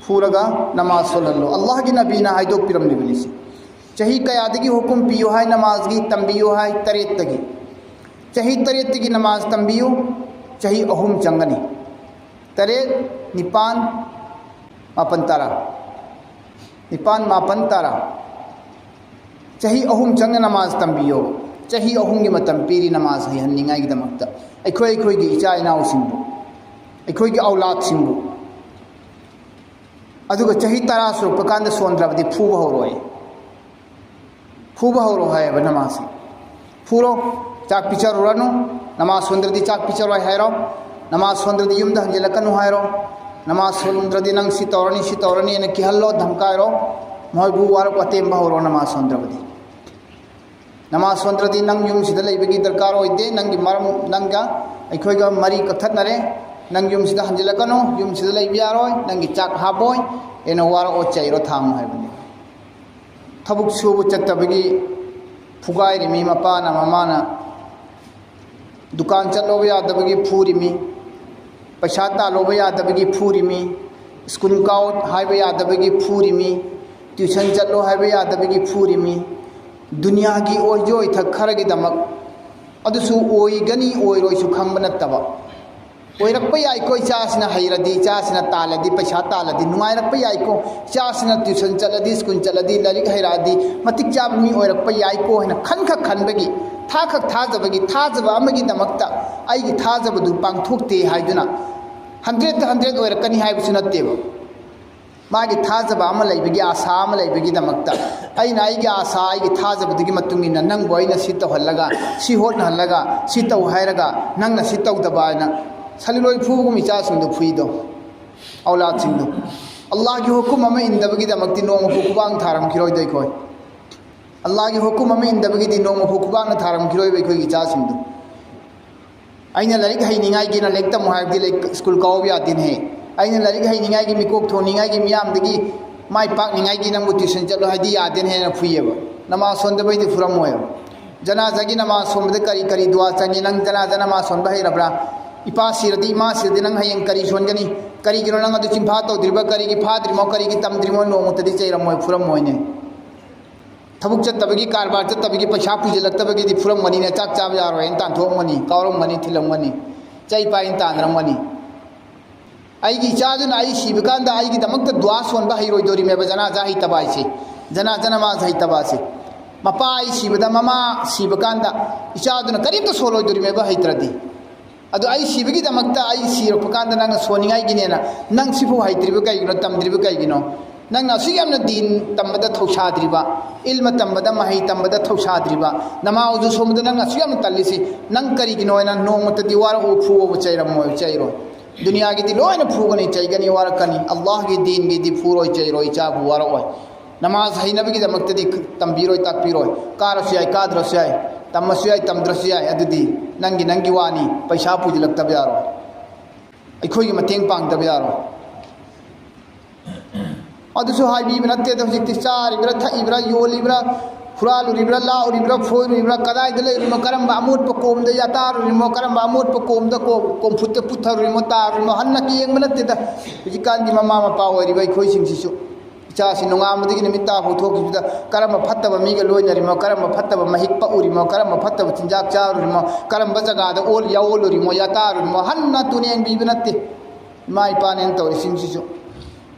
ꯐꯨꯔꯒ ꯅꯃꯥꯖ ꯁꯣꯜꯍꯜꯂꯨ꯫ ꯑꯜꯂꯥꯍꯒꯤ ꯅꯕꯤꯅ ꯍꯥꯏꯗꯣꯛꯄꯤꯔꯝꯂꯤꯕꯅꯤ ꯁꯤ꯫ ꯆꯍꯤ ꯀꯌꯥꯗꯒꯤ ꯍꯨꯀꯨꯝ ꯄꯤꯌꯨ ꯍꯥꯏ ꯅꯃꯥꯖꯒꯤ, ꯇꯝꯕꯤꯌꯨ ꯍꯥꯏ? ꯇꯔꯦꯠꯇꯒꯤ꯫ ꯆꯍꯤ ꯇꯔꯦꯠꯇꯒꯤ ꯅꯃꯥꯖ ꯇꯝꯕꯤꯌꯨ꯫ ꯆꯍꯤ ꯑꯍꯨꯝ ꯆꯪꯒꯅꯤ꯫ ꯇꯔꯦꯠ, ꯅꯤꯄꯥꯟ, ꯃꯥꯄꯟ, ꯇꯔꯥ꯫ ꯅꯤꯄꯥꯟ, ꯃꯥꯄꯟ, ꯇꯔꯥ꯫ ꯆꯍꯤ ꯑꯍꯨꯝ ꯆꯪꯅ ꯅꯃꯥꯖ ꯇꯝꯕꯤꯌꯣ꯫ ꯆꯍꯤ ꯑꯍꯨꯝꯒꯤ ꯃꯇꯝ ꯄꯤꯔꯤ ꯅꯃꯥꯖ ꯍꯩꯍꯟꯅꯤꯡꯉꯥꯏꯒꯤꯗꯃꯛꯇ꯫ ꯑꯩꯈꯣꯏ ꯑꯩꯈꯣꯏꯒꯤ ꯏꯆꯥ ꯏꯅꯥꯎꯁꯤꯡꯕꯨ, ꯑꯩꯈꯣꯏꯒꯤ ꯑꯧꯂꯥꯗꯁꯤꯡꯕꯨ꯫ ꯑꯗꯨꯒ ꯆꯍꯤ ꯇꯔꯥ ꯁꯨꯔꯛꯄ ꯀꯥꯟꯗ ꯁꯣꯟꯗ꯭ꯔꯕꯗꯤ ꯐꯨꯕ ꯍꯧꯔꯣꯏ꯫ ꯐꯨꯕ ꯍꯧꯔꯣ ꯍꯥꯏꯌꯦꯕ ꯅꯃꯥꯖꯁꯤ꯫ ꯐꯨꯔꯣ, ꯆꯥꯛ ꯄꯤꯖꯔꯨꯔꯅꯨ, ꯅꯃꯥꯖ ꯁꯣꯟꯗ꯭ꯔꯗꯤ ꯆꯥꯛ ꯄꯤꯖꯔꯣꯏ ꯍꯥꯏꯔꯣ, ꯅꯃꯥꯖ ꯁꯣꯟꯗ꯭ꯔꯗꯤ ꯌꯨꯝꯗ ꯍꯟꯖꯤꯜꯂꯛꯀꯅꯨ ꯍꯥꯏꯔꯣ, ꯅꯃꯥꯖ ꯁꯣꯟꯗ꯭ꯔꯗꯤ ꯅꯪ ꯁꯤ ꯇꯧꯔꯅꯤ, ꯁꯤ ꯇꯧꯔꯅꯤꯅ ꯀꯤꯍꯜꯂꯣ, ꯙꯝꯀꯥꯏꯔꯣ, ꯃꯣꯏꯕꯨ ꯋꯥꯔꯛ ꯋꯥꯇꯦꯝꯕ ꯍꯧꯔꯣ ꯅꯃꯥꯖ ꯁꯣꯟꯗ꯭ꯔꯕꯗꯤ꯫ ꯅꯃꯥꯖ ꯁꯣꯟꯗ꯭ꯔꯗꯤ ꯅꯪ ꯌꯨꯝꯁꯤꯗ ꯂꯩꯕꯒꯤ ꯗꯔꯀꯥꯔ ꯑꯣꯏꯗꯦ, ꯅꯪꯒꯤ ꯃꯔꯝ, ꯅꯪꯒ ꯑꯩꯈꯣꯏꯒ ꯃꯔꯤ ꯀꯛꯊꯠꯅꯔꯦ, ꯅꯪ ꯌꯨꯝꯁꯤꯗ ꯍꯟꯖꯤꯜꯂꯛꯀꯅꯨ, ꯌꯨꯝꯁꯤꯗ ꯂꯩꯕ ꯌꯥꯔꯣꯏ, ꯅꯪꯒꯤ ꯆꯥꯛ ꯍꯥꯞꯄꯣꯏ, ꯑꯩꯅ ꯋꯥꯔꯛꯑꯣ ꯆꯩꯔꯣ ꯊꯥꯡꯉꯣ ꯍꯥꯏꯕꯅꯤ꯫ ꯊꯕꯛ ꯁꯨꯕ ꯆꯠꯇꯕꯒꯤ ꯐꯨꯒꯥꯏꯔꯤꯃꯤ ꯃꯄꯥꯅ ꯃꯃꯥꯅ꯫ ꯗꯨꯀꯥꯟ ꯆꯠꯂꯣꯕ ꯌꯥꯗꯕꯒꯤ ꯐꯨꯔꯤꯃꯤ꯫ ꯄꯩꯁꯥ ꯇꯥꯜꯂꯣꯕ ꯌꯥꯗꯕꯒꯤ ꯐꯨꯔꯤꯃꯤ꯫ ꯁ꯭ꯀꯨꯜ ꯀꯥꯎ ꯍꯥꯏꯕ ꯌꯥꯗꯕꯒꯤ ꯐꯨꯔꯤꯃꯤ꯫ ꯇ꯭ꯌꯨꯁꯟ ꯆꯠꯂꯣ ꯍꯥꯏꯕ ꯌꯥꯗꯕꯒꯤ ꯐꯨꯔꯤꯃꯤ꯫ ꯗꯨꯅꯤꯌꯥꯒꯤ ꯑꯣꯏꯖ ꯑꯣꯏꯊꯛ ꯈꯔꯒꯤꯗꯃꯛ꯫ ꯑꯗꯨꯁꯨ ꯑꯣꯏꯒꯅꯤ ꯑꯣꯏꯔꯣꯏꯁꯨ ꯈꯪꯕ ꯅꯠꯇꯕ꯫ ꯑꯣꯏꯔꯛꯄ ꯌꯥꯏꯀꯣ, ꯏꯆꯥꯁꯤꯅ ꯍꯩꯔꯗꯤ, ꯏꯆꯥꯁꯤꯅ ꯇꯥꯜꯂꯗꯤ, ꯄꯩꯁꯥ ꯇꯥꯜꯂꯗꯤ ꯅꯨꯡꯉꯥꯏꯔꯛꯄ ꯌꯥꯏꯀꯣ, ꯏꯆꯥꯁꯤꯅ ꯇ꯭ꯌꯨꯁꯟ ꯆꯠꯂꯗꯤ, ꯁ꯭ꯀꯨꯜ ꯆꯠꯂꯗꯤ, ꯂꯥꯏꯔꯤꯛ ꯍꯩꯔꯛꯑꯗꯤ ꯃꯇꯤꯛ ꯆꯥꯕ ꯃꯤ ꯑꯣꯏꯔꯛꯄ ꯌꯥꯏꯀꯣ ꯍꯥꯏꯅ ꯈꯟꯈꯛ ꯈꯟꯕꯒꯤ, ꯊꯥꯈꯛ ꯊꯥꯖꯕꯒꯤ, ꯊꯥꯖꯕ ꯑꯃꯒꯤꯗꯃꯛꯇ ꯑꯩꯒꯤ ꯊꯥꯖꯕꯗꯨ ꯄꯥꯡꯊꯣꯛꯇꯦ ꯍꯥꯏꯗꯨꯅ ꯍꯟꯗ꯭ꯔꯦꯠꯇ ꯍꯟꯗ꯭ꯔꯦꯠ ꯑꯣꯏꯔꯛꯀꯅꯤ ꯍꯥꯏꯕꯁꯨ ꯅꯠꯇꯦꯕ꯫ ꯃꯥꯒꯤ ꯊꯥꯖꯕ ꯑꯃ ꯂꯩꯕꯒꯤ, ꯑꯥꯁꯥ ꯑꯃ ꯂꯩꯕꯒꯤꯗꯃꯛꯇ ꯑꯩꯅ ꯑꯩꯒꯤ ꯑꯥꯁꯥ, ꯑꯩꯒꯤ ꯊꯥꯖꯕꯗꯨꯒꯤ ꯃꯇꯨꯡ ꯏꯟꯅ ꯅꯪꯕꯨ ꯑꯩꯅ ꯁꯤ ꯇꯧꯍꯜꯂꯒ, ꯁꯤ ꯍꯣꯠꯅꯍꯜꯂꯒ, ꯁꯤ ꯇꯧ ꯍꯥꯏꯔꯒ ꯅꯪꯅ ꯁꯤ ꯇꯧꯗꯕ ꯍꯥꯏꯅ ꯁꯂꯤꯂꯣꯏ ꯐꯨꯕꯒꯨꯝ ꯏꯆꯥꯁꯤꯡꯗꯨ ꯐꯨꯏꯗꯣ, ꯑꯧꯂꯥꯗꯁꯤꯡꯗꯨ꯫ ꯑꯜꯂꯥꯍꯒꯤ ꯍꯨꯀꯨꯝ ꯑꯃ ꯏꯟꯗꯕꯒꯤꯗꯃꯛꯇꯤ ꯅꯣꯡꯃꯐꯥꯎ ꯈꯨꯕꯥꯛꯅ ꯊꯥꯔꯝꯈꯤꯔꯣꯏꯗ ꯑꯩꯈꯣꯏ꯫ ꯑꯜꯂꯥꯍꯒꯤ ꯍꯨꯀꯨꯝ ꯑꯃ ꯏꯟꯗꯕꯒꯤꯗꯤ ꯅꯣꯡꯃꯐꯥꯎ ꯈꯨꯕꯥꯛꯅ ꯊꯥꯔꯝꯈꯤꯔꯣꯏꯕ ꯑꯩꯈꯣꯏꯒꯤ ꯏꯆꯥꯁꯤꯡꯗꯨ꯫ ꯑꯩꯅ ꯂꯥꯏꯔꯤꯛ ꯍꯩꯅꯤꯡꯉꯥꯏꯒꯤꯅ ꯂꯥꯏꯔꯤꯛ ꯇꯝꯃꯨ ꯍꯥꯏꯕꯗꯤ ꯂꯥꯏꯔꯤꯛ, ꯁ꯭ꯀꯨꯜ ꯀꯥꯎꯕ ꯌꯥꯗꯦꯅꯦꯍꯦ꯫ ꯑꯩꯅ ꯂꯥꯏꯔꯤꯛ ꯍꯩꯅꯤꯡꯉꯥꯏꯒꯤ, ꯃꯤꯀꯣꯛ ꯊꯣꯡꯅꯤꯡꯉꯥꯏꯒꯤ, ꯃꯤꯌꯥꯝꯗꯒꯤ ꯃꯥꯏ ꯄꯥꯛꯅꯤꯡꯉꯥꯏꯒꯤ ꯅꯪꯕꯨ ꯇ꯭ꯌꯨꯁꯟ ꯆꯠꯂꯣ ꯍꯥꯏꯗꯤ ꯌꯥꯗꯦꯅꯦ ꯍꯥꯏꯅ ꯐꯨꯏꯌꯦꯕ꯫ ꯅꯃꯥꯖ ꯁꯣꯟꯗꯕꯩꯗꯤ ꯐꯨꯔꯝꯃꯣꯏꯕ꯫ ꯖꯅꯥꯖꯥꯒꯤ ꯅꯃꯥꯖ ꯁꯣꯟꯕꯗ ꯀꯔꯤ ꯀꯔꯤ ꯗꯨꯋꯥ ꯆꯪꯉꯤ? ꯅꯪ ꯖꯅꯥꯖꯥ ꯅꯃꯥꯖ ꯁꯣꯟꯕ ꯍꯩꯔꯕ꯭ꯔꯥ? ꯏꯄꯥ ꯁꯤꯔꯗꯤ, ꯏꯃꯥ ꯁꯤꯔꯗꯤ ꯅꯪ ꯍꯌꯦꯡ ꯀꯔꯤ ꯁꯣꯟꯒꯅꯤ? ꯀꯔꯤꯒꯤꯅꯣ ꯅꯪ ꯑꯗꯨ ꯆꯤꯟꯐꯥ ꯇꯧꯗ꯭ꯔꯤꯕ? ꯀꯔꯤꯒꯤ ꯐꯥꯗ꯭ꯔꯤꯃꯣ? ꯀꯔꯤꯒꯤ ꯇꯝꯗ꯭ꯔꯤꯃꯣ? ꯅꯣꯡꯃꯇꯗꯤ ꯆꯩꯔꯝꯃꯣꯏ, ꯐꯨꯔꯝꯃꯣꯏꯅꯦ꯫ ꯊꯕꯛ ꯆꯠꯇꯕꯒꯤ, ꯀꯔꯕꯥꯔ ꯆꯠꯇꯕꯒꯤ, ꯄꯩꯁꯥ ꯄꯨꯁꯤꯜꯂꯛꯇꯕꯒꯤꯗꯤ ꯐꯨꯔꯝꯒꯅꯤꯅꯦ, ꯆꯥꯛ ꯆꯥꯕ ꯌꯥꯔꯣꯏ ꯍꯥꯏꯅ ꯇꯥꯟꯊꯣꯛꯑꯝꯒꯅꯤ, ꯀꯥꯎꯔꯝꯒꯅꯤ, ꯊꯤꯜꯂꯝꯒꯅꯤ, ꯆꯩ ꯄꯥꯏꯅ ꯇꯥꯟꯅꯔꯝꯒꯅꯤ꯫ ꯑꯩꯒꯤ ꯏꯆꯥꯗꯨꯅ ꯑꯩ ꯁꯤꯕ ꯀꯥꯟꯗ ꯑꯩꯒꯤꯗꯃꯛꯇ ꯗꯨꯋꯥ ꯁꯣꯟꯕ ꯍꯩꯔꯣꯏꯗꯣꯔꯤꯃꯦꯕ, ꯖꯅꯥꯖꯥ ꯍꯩꯇꯕ ꯍꯥꯏꯁꯦ, ꯖꯅꯥꯖꯥ ꯅꯃꯥꯖ ꯍꯩꯇꯕ ꯑꯁꯦ꯫ ꯃꯄꯥ ꯑꯩ ꯁꯤꯕꯗ, ꯃꯃꯥ ꯁꯤꯕ ꯀꯥꯟꯗ ꯏꯆꯥꯗꯨꯅ ꯀꯔꯤꯝꯇ ꯁꯣꯜꯂꯣꯏꯗꯣꯔꯤꯃꯦꯕ, ꯍꯩꯇ꯭ꯔꯗꯤ꯫ ꯑꯗꯣ ꯑꯩ ꯁꯤꯕꯒꯤꯗꯃꯛꯇ, ꯑꯩ ꯁꯤꯔꯛꯄ ꯀꯥꯟꯗ ꯅꯪꯅ ꯁꯣꯟꯅꯤꯡꯉꯥꯏꯒꯤꯅꯦꯅ ꯅꯪ ꯁꯤꯐꯥꯎ ꯍꯩꯇ꯭ꯔꯤꯕ ꯀꯩꯒꯤꯅꯣ, ꯇꯝꯗ꯭ꯔꯤꯕ ꯀꯩꯒꯤꯅꯣ? ꯅꯪꯅ ꯑꯁꯨꯛ ꯌꯥꯝꯅ ꯗꯤꯟ ꯇꯝꯕꯗ ꯊꯧꯁꯥꯗ꯭ꯔꯤꯕ, ꯏꯜꯃ ꯇꯝꯕꯗ, ꯃꯍꯩ ꯇꯝꯕꯗ ꯊꯧꯁꯥꯗ꯭ꯔꯤꯕ, ꯅꯃꯥꯖ ꯁꯣꯟꯕꯗ ꯅꯪ ꯑꯁꯨꯛ ꯌꯥꯝꯅ ꯇꯜꯂꯤꯁꯤ ꯅꯪ ꯀꯔꯤꯒꯤꯅꯣ ꯍꯥꯏꯅ ꯅꯣꯡꯃꯇꯗꯤ ꯋꯥꯔꯛꯑꯣ, ꯐꯨꯑꯣꯕ, ꯆꯩꯔꯝꯃꯣꯏ, ꯆꯩꯔꯣꯏ꯫ ꯗꯨꯅꯤꯌꯥꯒꯤꯗꯤ ꯂꯣꯏꯅ ꯐꯨꯒꯅꯤ, ꯆꯩꯒꯅꯤ, ꯋꯥꯔꯛꯀꯅꯤ꯫ ꯑꯜꯂꯥꯍꯒꯤ ꯗꯤꯟꯒꯤꯗꯤ ꯐꯨꯔꯣꯏ, ꯆꯩꯔꯣꯏ, ꯏꯆꯥꯕꯨ ꯋꯥꯔꯛꯑꯣꯏ꯫ ꯅꯃꯥꯖ ꯍꯩꯅꯕꯒꯤꯗꯃꯛꯇꯗꯤ ꯇꯝꯕꯤꯔꯣꯏ, ꯇꯥꯛꯄꯤꯔꯣꯏ꯫ ꯀꯥꯔꯁꯨ ꯌꯥꯏ, ꯀꯥꯗ꯭ꯔꯁꯨ ꯌꯥꯏ, ꯇꯝꯃꯁꯨ ꯌꯥꯏ, ꯇꯝꯗ꯭ꯔꯁꯨ ꯌꯥꯏ, ꯑꯗꯨꯗꯤ ꯅꯪꯒꯤ, ꯅꯪꯒꯤ ꯋꯥꯅꯤ꯫ ꯄꯩꯁꯥ ꯄꯨꯁꯤꯜꯂꯛꯇꯕ ꯌꯥꯔꯣꯏ, ꯑꯩꯈꯣꯏꯒꯤ ꯃꯇꯦꯡ ꯄꯥꯡꯗꯕ ꯌꯥꯔꯣꯏ꯫ ꯑꯗꯨꯁꯨ ꯍꯥꯏꯕꯤꯕ ꯅꯠꯇꯦꯗ꯫ ꯍꯧꯖꯤꯛꯇꯤ ꯆꯥꯔꯤꯕ꯭ꯔꯥ, ꯊꯛꯏꯕ꯭ꯔꯥ, ꯌꯣꯜꯂꯤꯕ꯭ꯔꯥ, ꯍꯨꯔꯥꯜꯂꯨꯔꯤꯕ꯭ꯔꯥ, ꯂꯥꯛꯎꯔꯤꯕ꯭ꯔꯥ, ꯐꯣꯏꯔꯨꯔꯤꯕ꯭ꯔꯥ, ꯀꯗꯥꯏꯗ ꯂꯩꯔꯤꯅꯣ, ꯀꯔꯝꯕ ꯑꯃꯣꯠꯄ ꯀꯣꯝꯗ ꯌꯥꯇꯥꯔꯨꯔꯤꯃꯣ, ꯀꯔꯝꯕ ꯑꯃꯣꯠꯄ ꯀꯣꯝꯗ ꯀꯣ-, ꯀꯣꯝꯐꯨꯠꯇ ꯄꯨꯊꯔꯨꯔꯤꯃꯣ, ꯇꯥꯔꯨꯔꯤꯃꯣ, ꯍꯟꯅ ꯌꯦꯡꯕ ꯅꯠꯇꯦꯗ꯫ ꯍꯧꯖꯤꯛꯀꯥꯟꯒꯤ ꯃꯃꯥ ꯃꯄꯥ ꯑꯣꯏꯔꯤꯕ ꯑꯩꯈꯣꯏꯁꯤꯡꯁꯤꯁꯨ ꯏꯆꯥꯁꯤ ꯅꯣꯡꯉꯥꯟꯕꯗꯒꯤ ꯅꯨꯃꯤꯠ ꯇꯥꯐꯥꯎ ꯊꯣꯛꯈꯤꯕꯗ ꯀꯔꯝꯕ ꯐꯠꯇꯕ ꯃꯤꯒ ꯂꯣꯏꯅꯔꯤꯃꯣ, ꯀꯔꯝꯕ ꯐꯠꯇꯕ ꯃꯍꯤꯛ ꯄꯛꯎꯔꯤꯃꯣ, ꯀꯔꯝꯕ ꯐꯠꯇꯕ ꯆꯤꯟꯖꯥꯛ ꯆꯥꯔꯨꯔꯤꯃꯣ, ꯀꯔꯝꯕ ꯖꯒꯥꯗ ꯑꯣꯜ-, ꯌꯥꯑꯣꯜꯂꯨꯔꯤꯃꯣ, ꯌꯥꯇꯥꯔꯨꯔꯤꯃꯣ, ꯍꯟꯅ ꯇꯨꯅꯦꯟꯕꯤꯕ ꯅꯠꯇꯦ꯫ ꯏꯃꯥ ꯏꯄꯥꯅꯦꯅ ꯇꯧꯔꯤꯁꯤꯡꯁꯤꯁꯨ꯫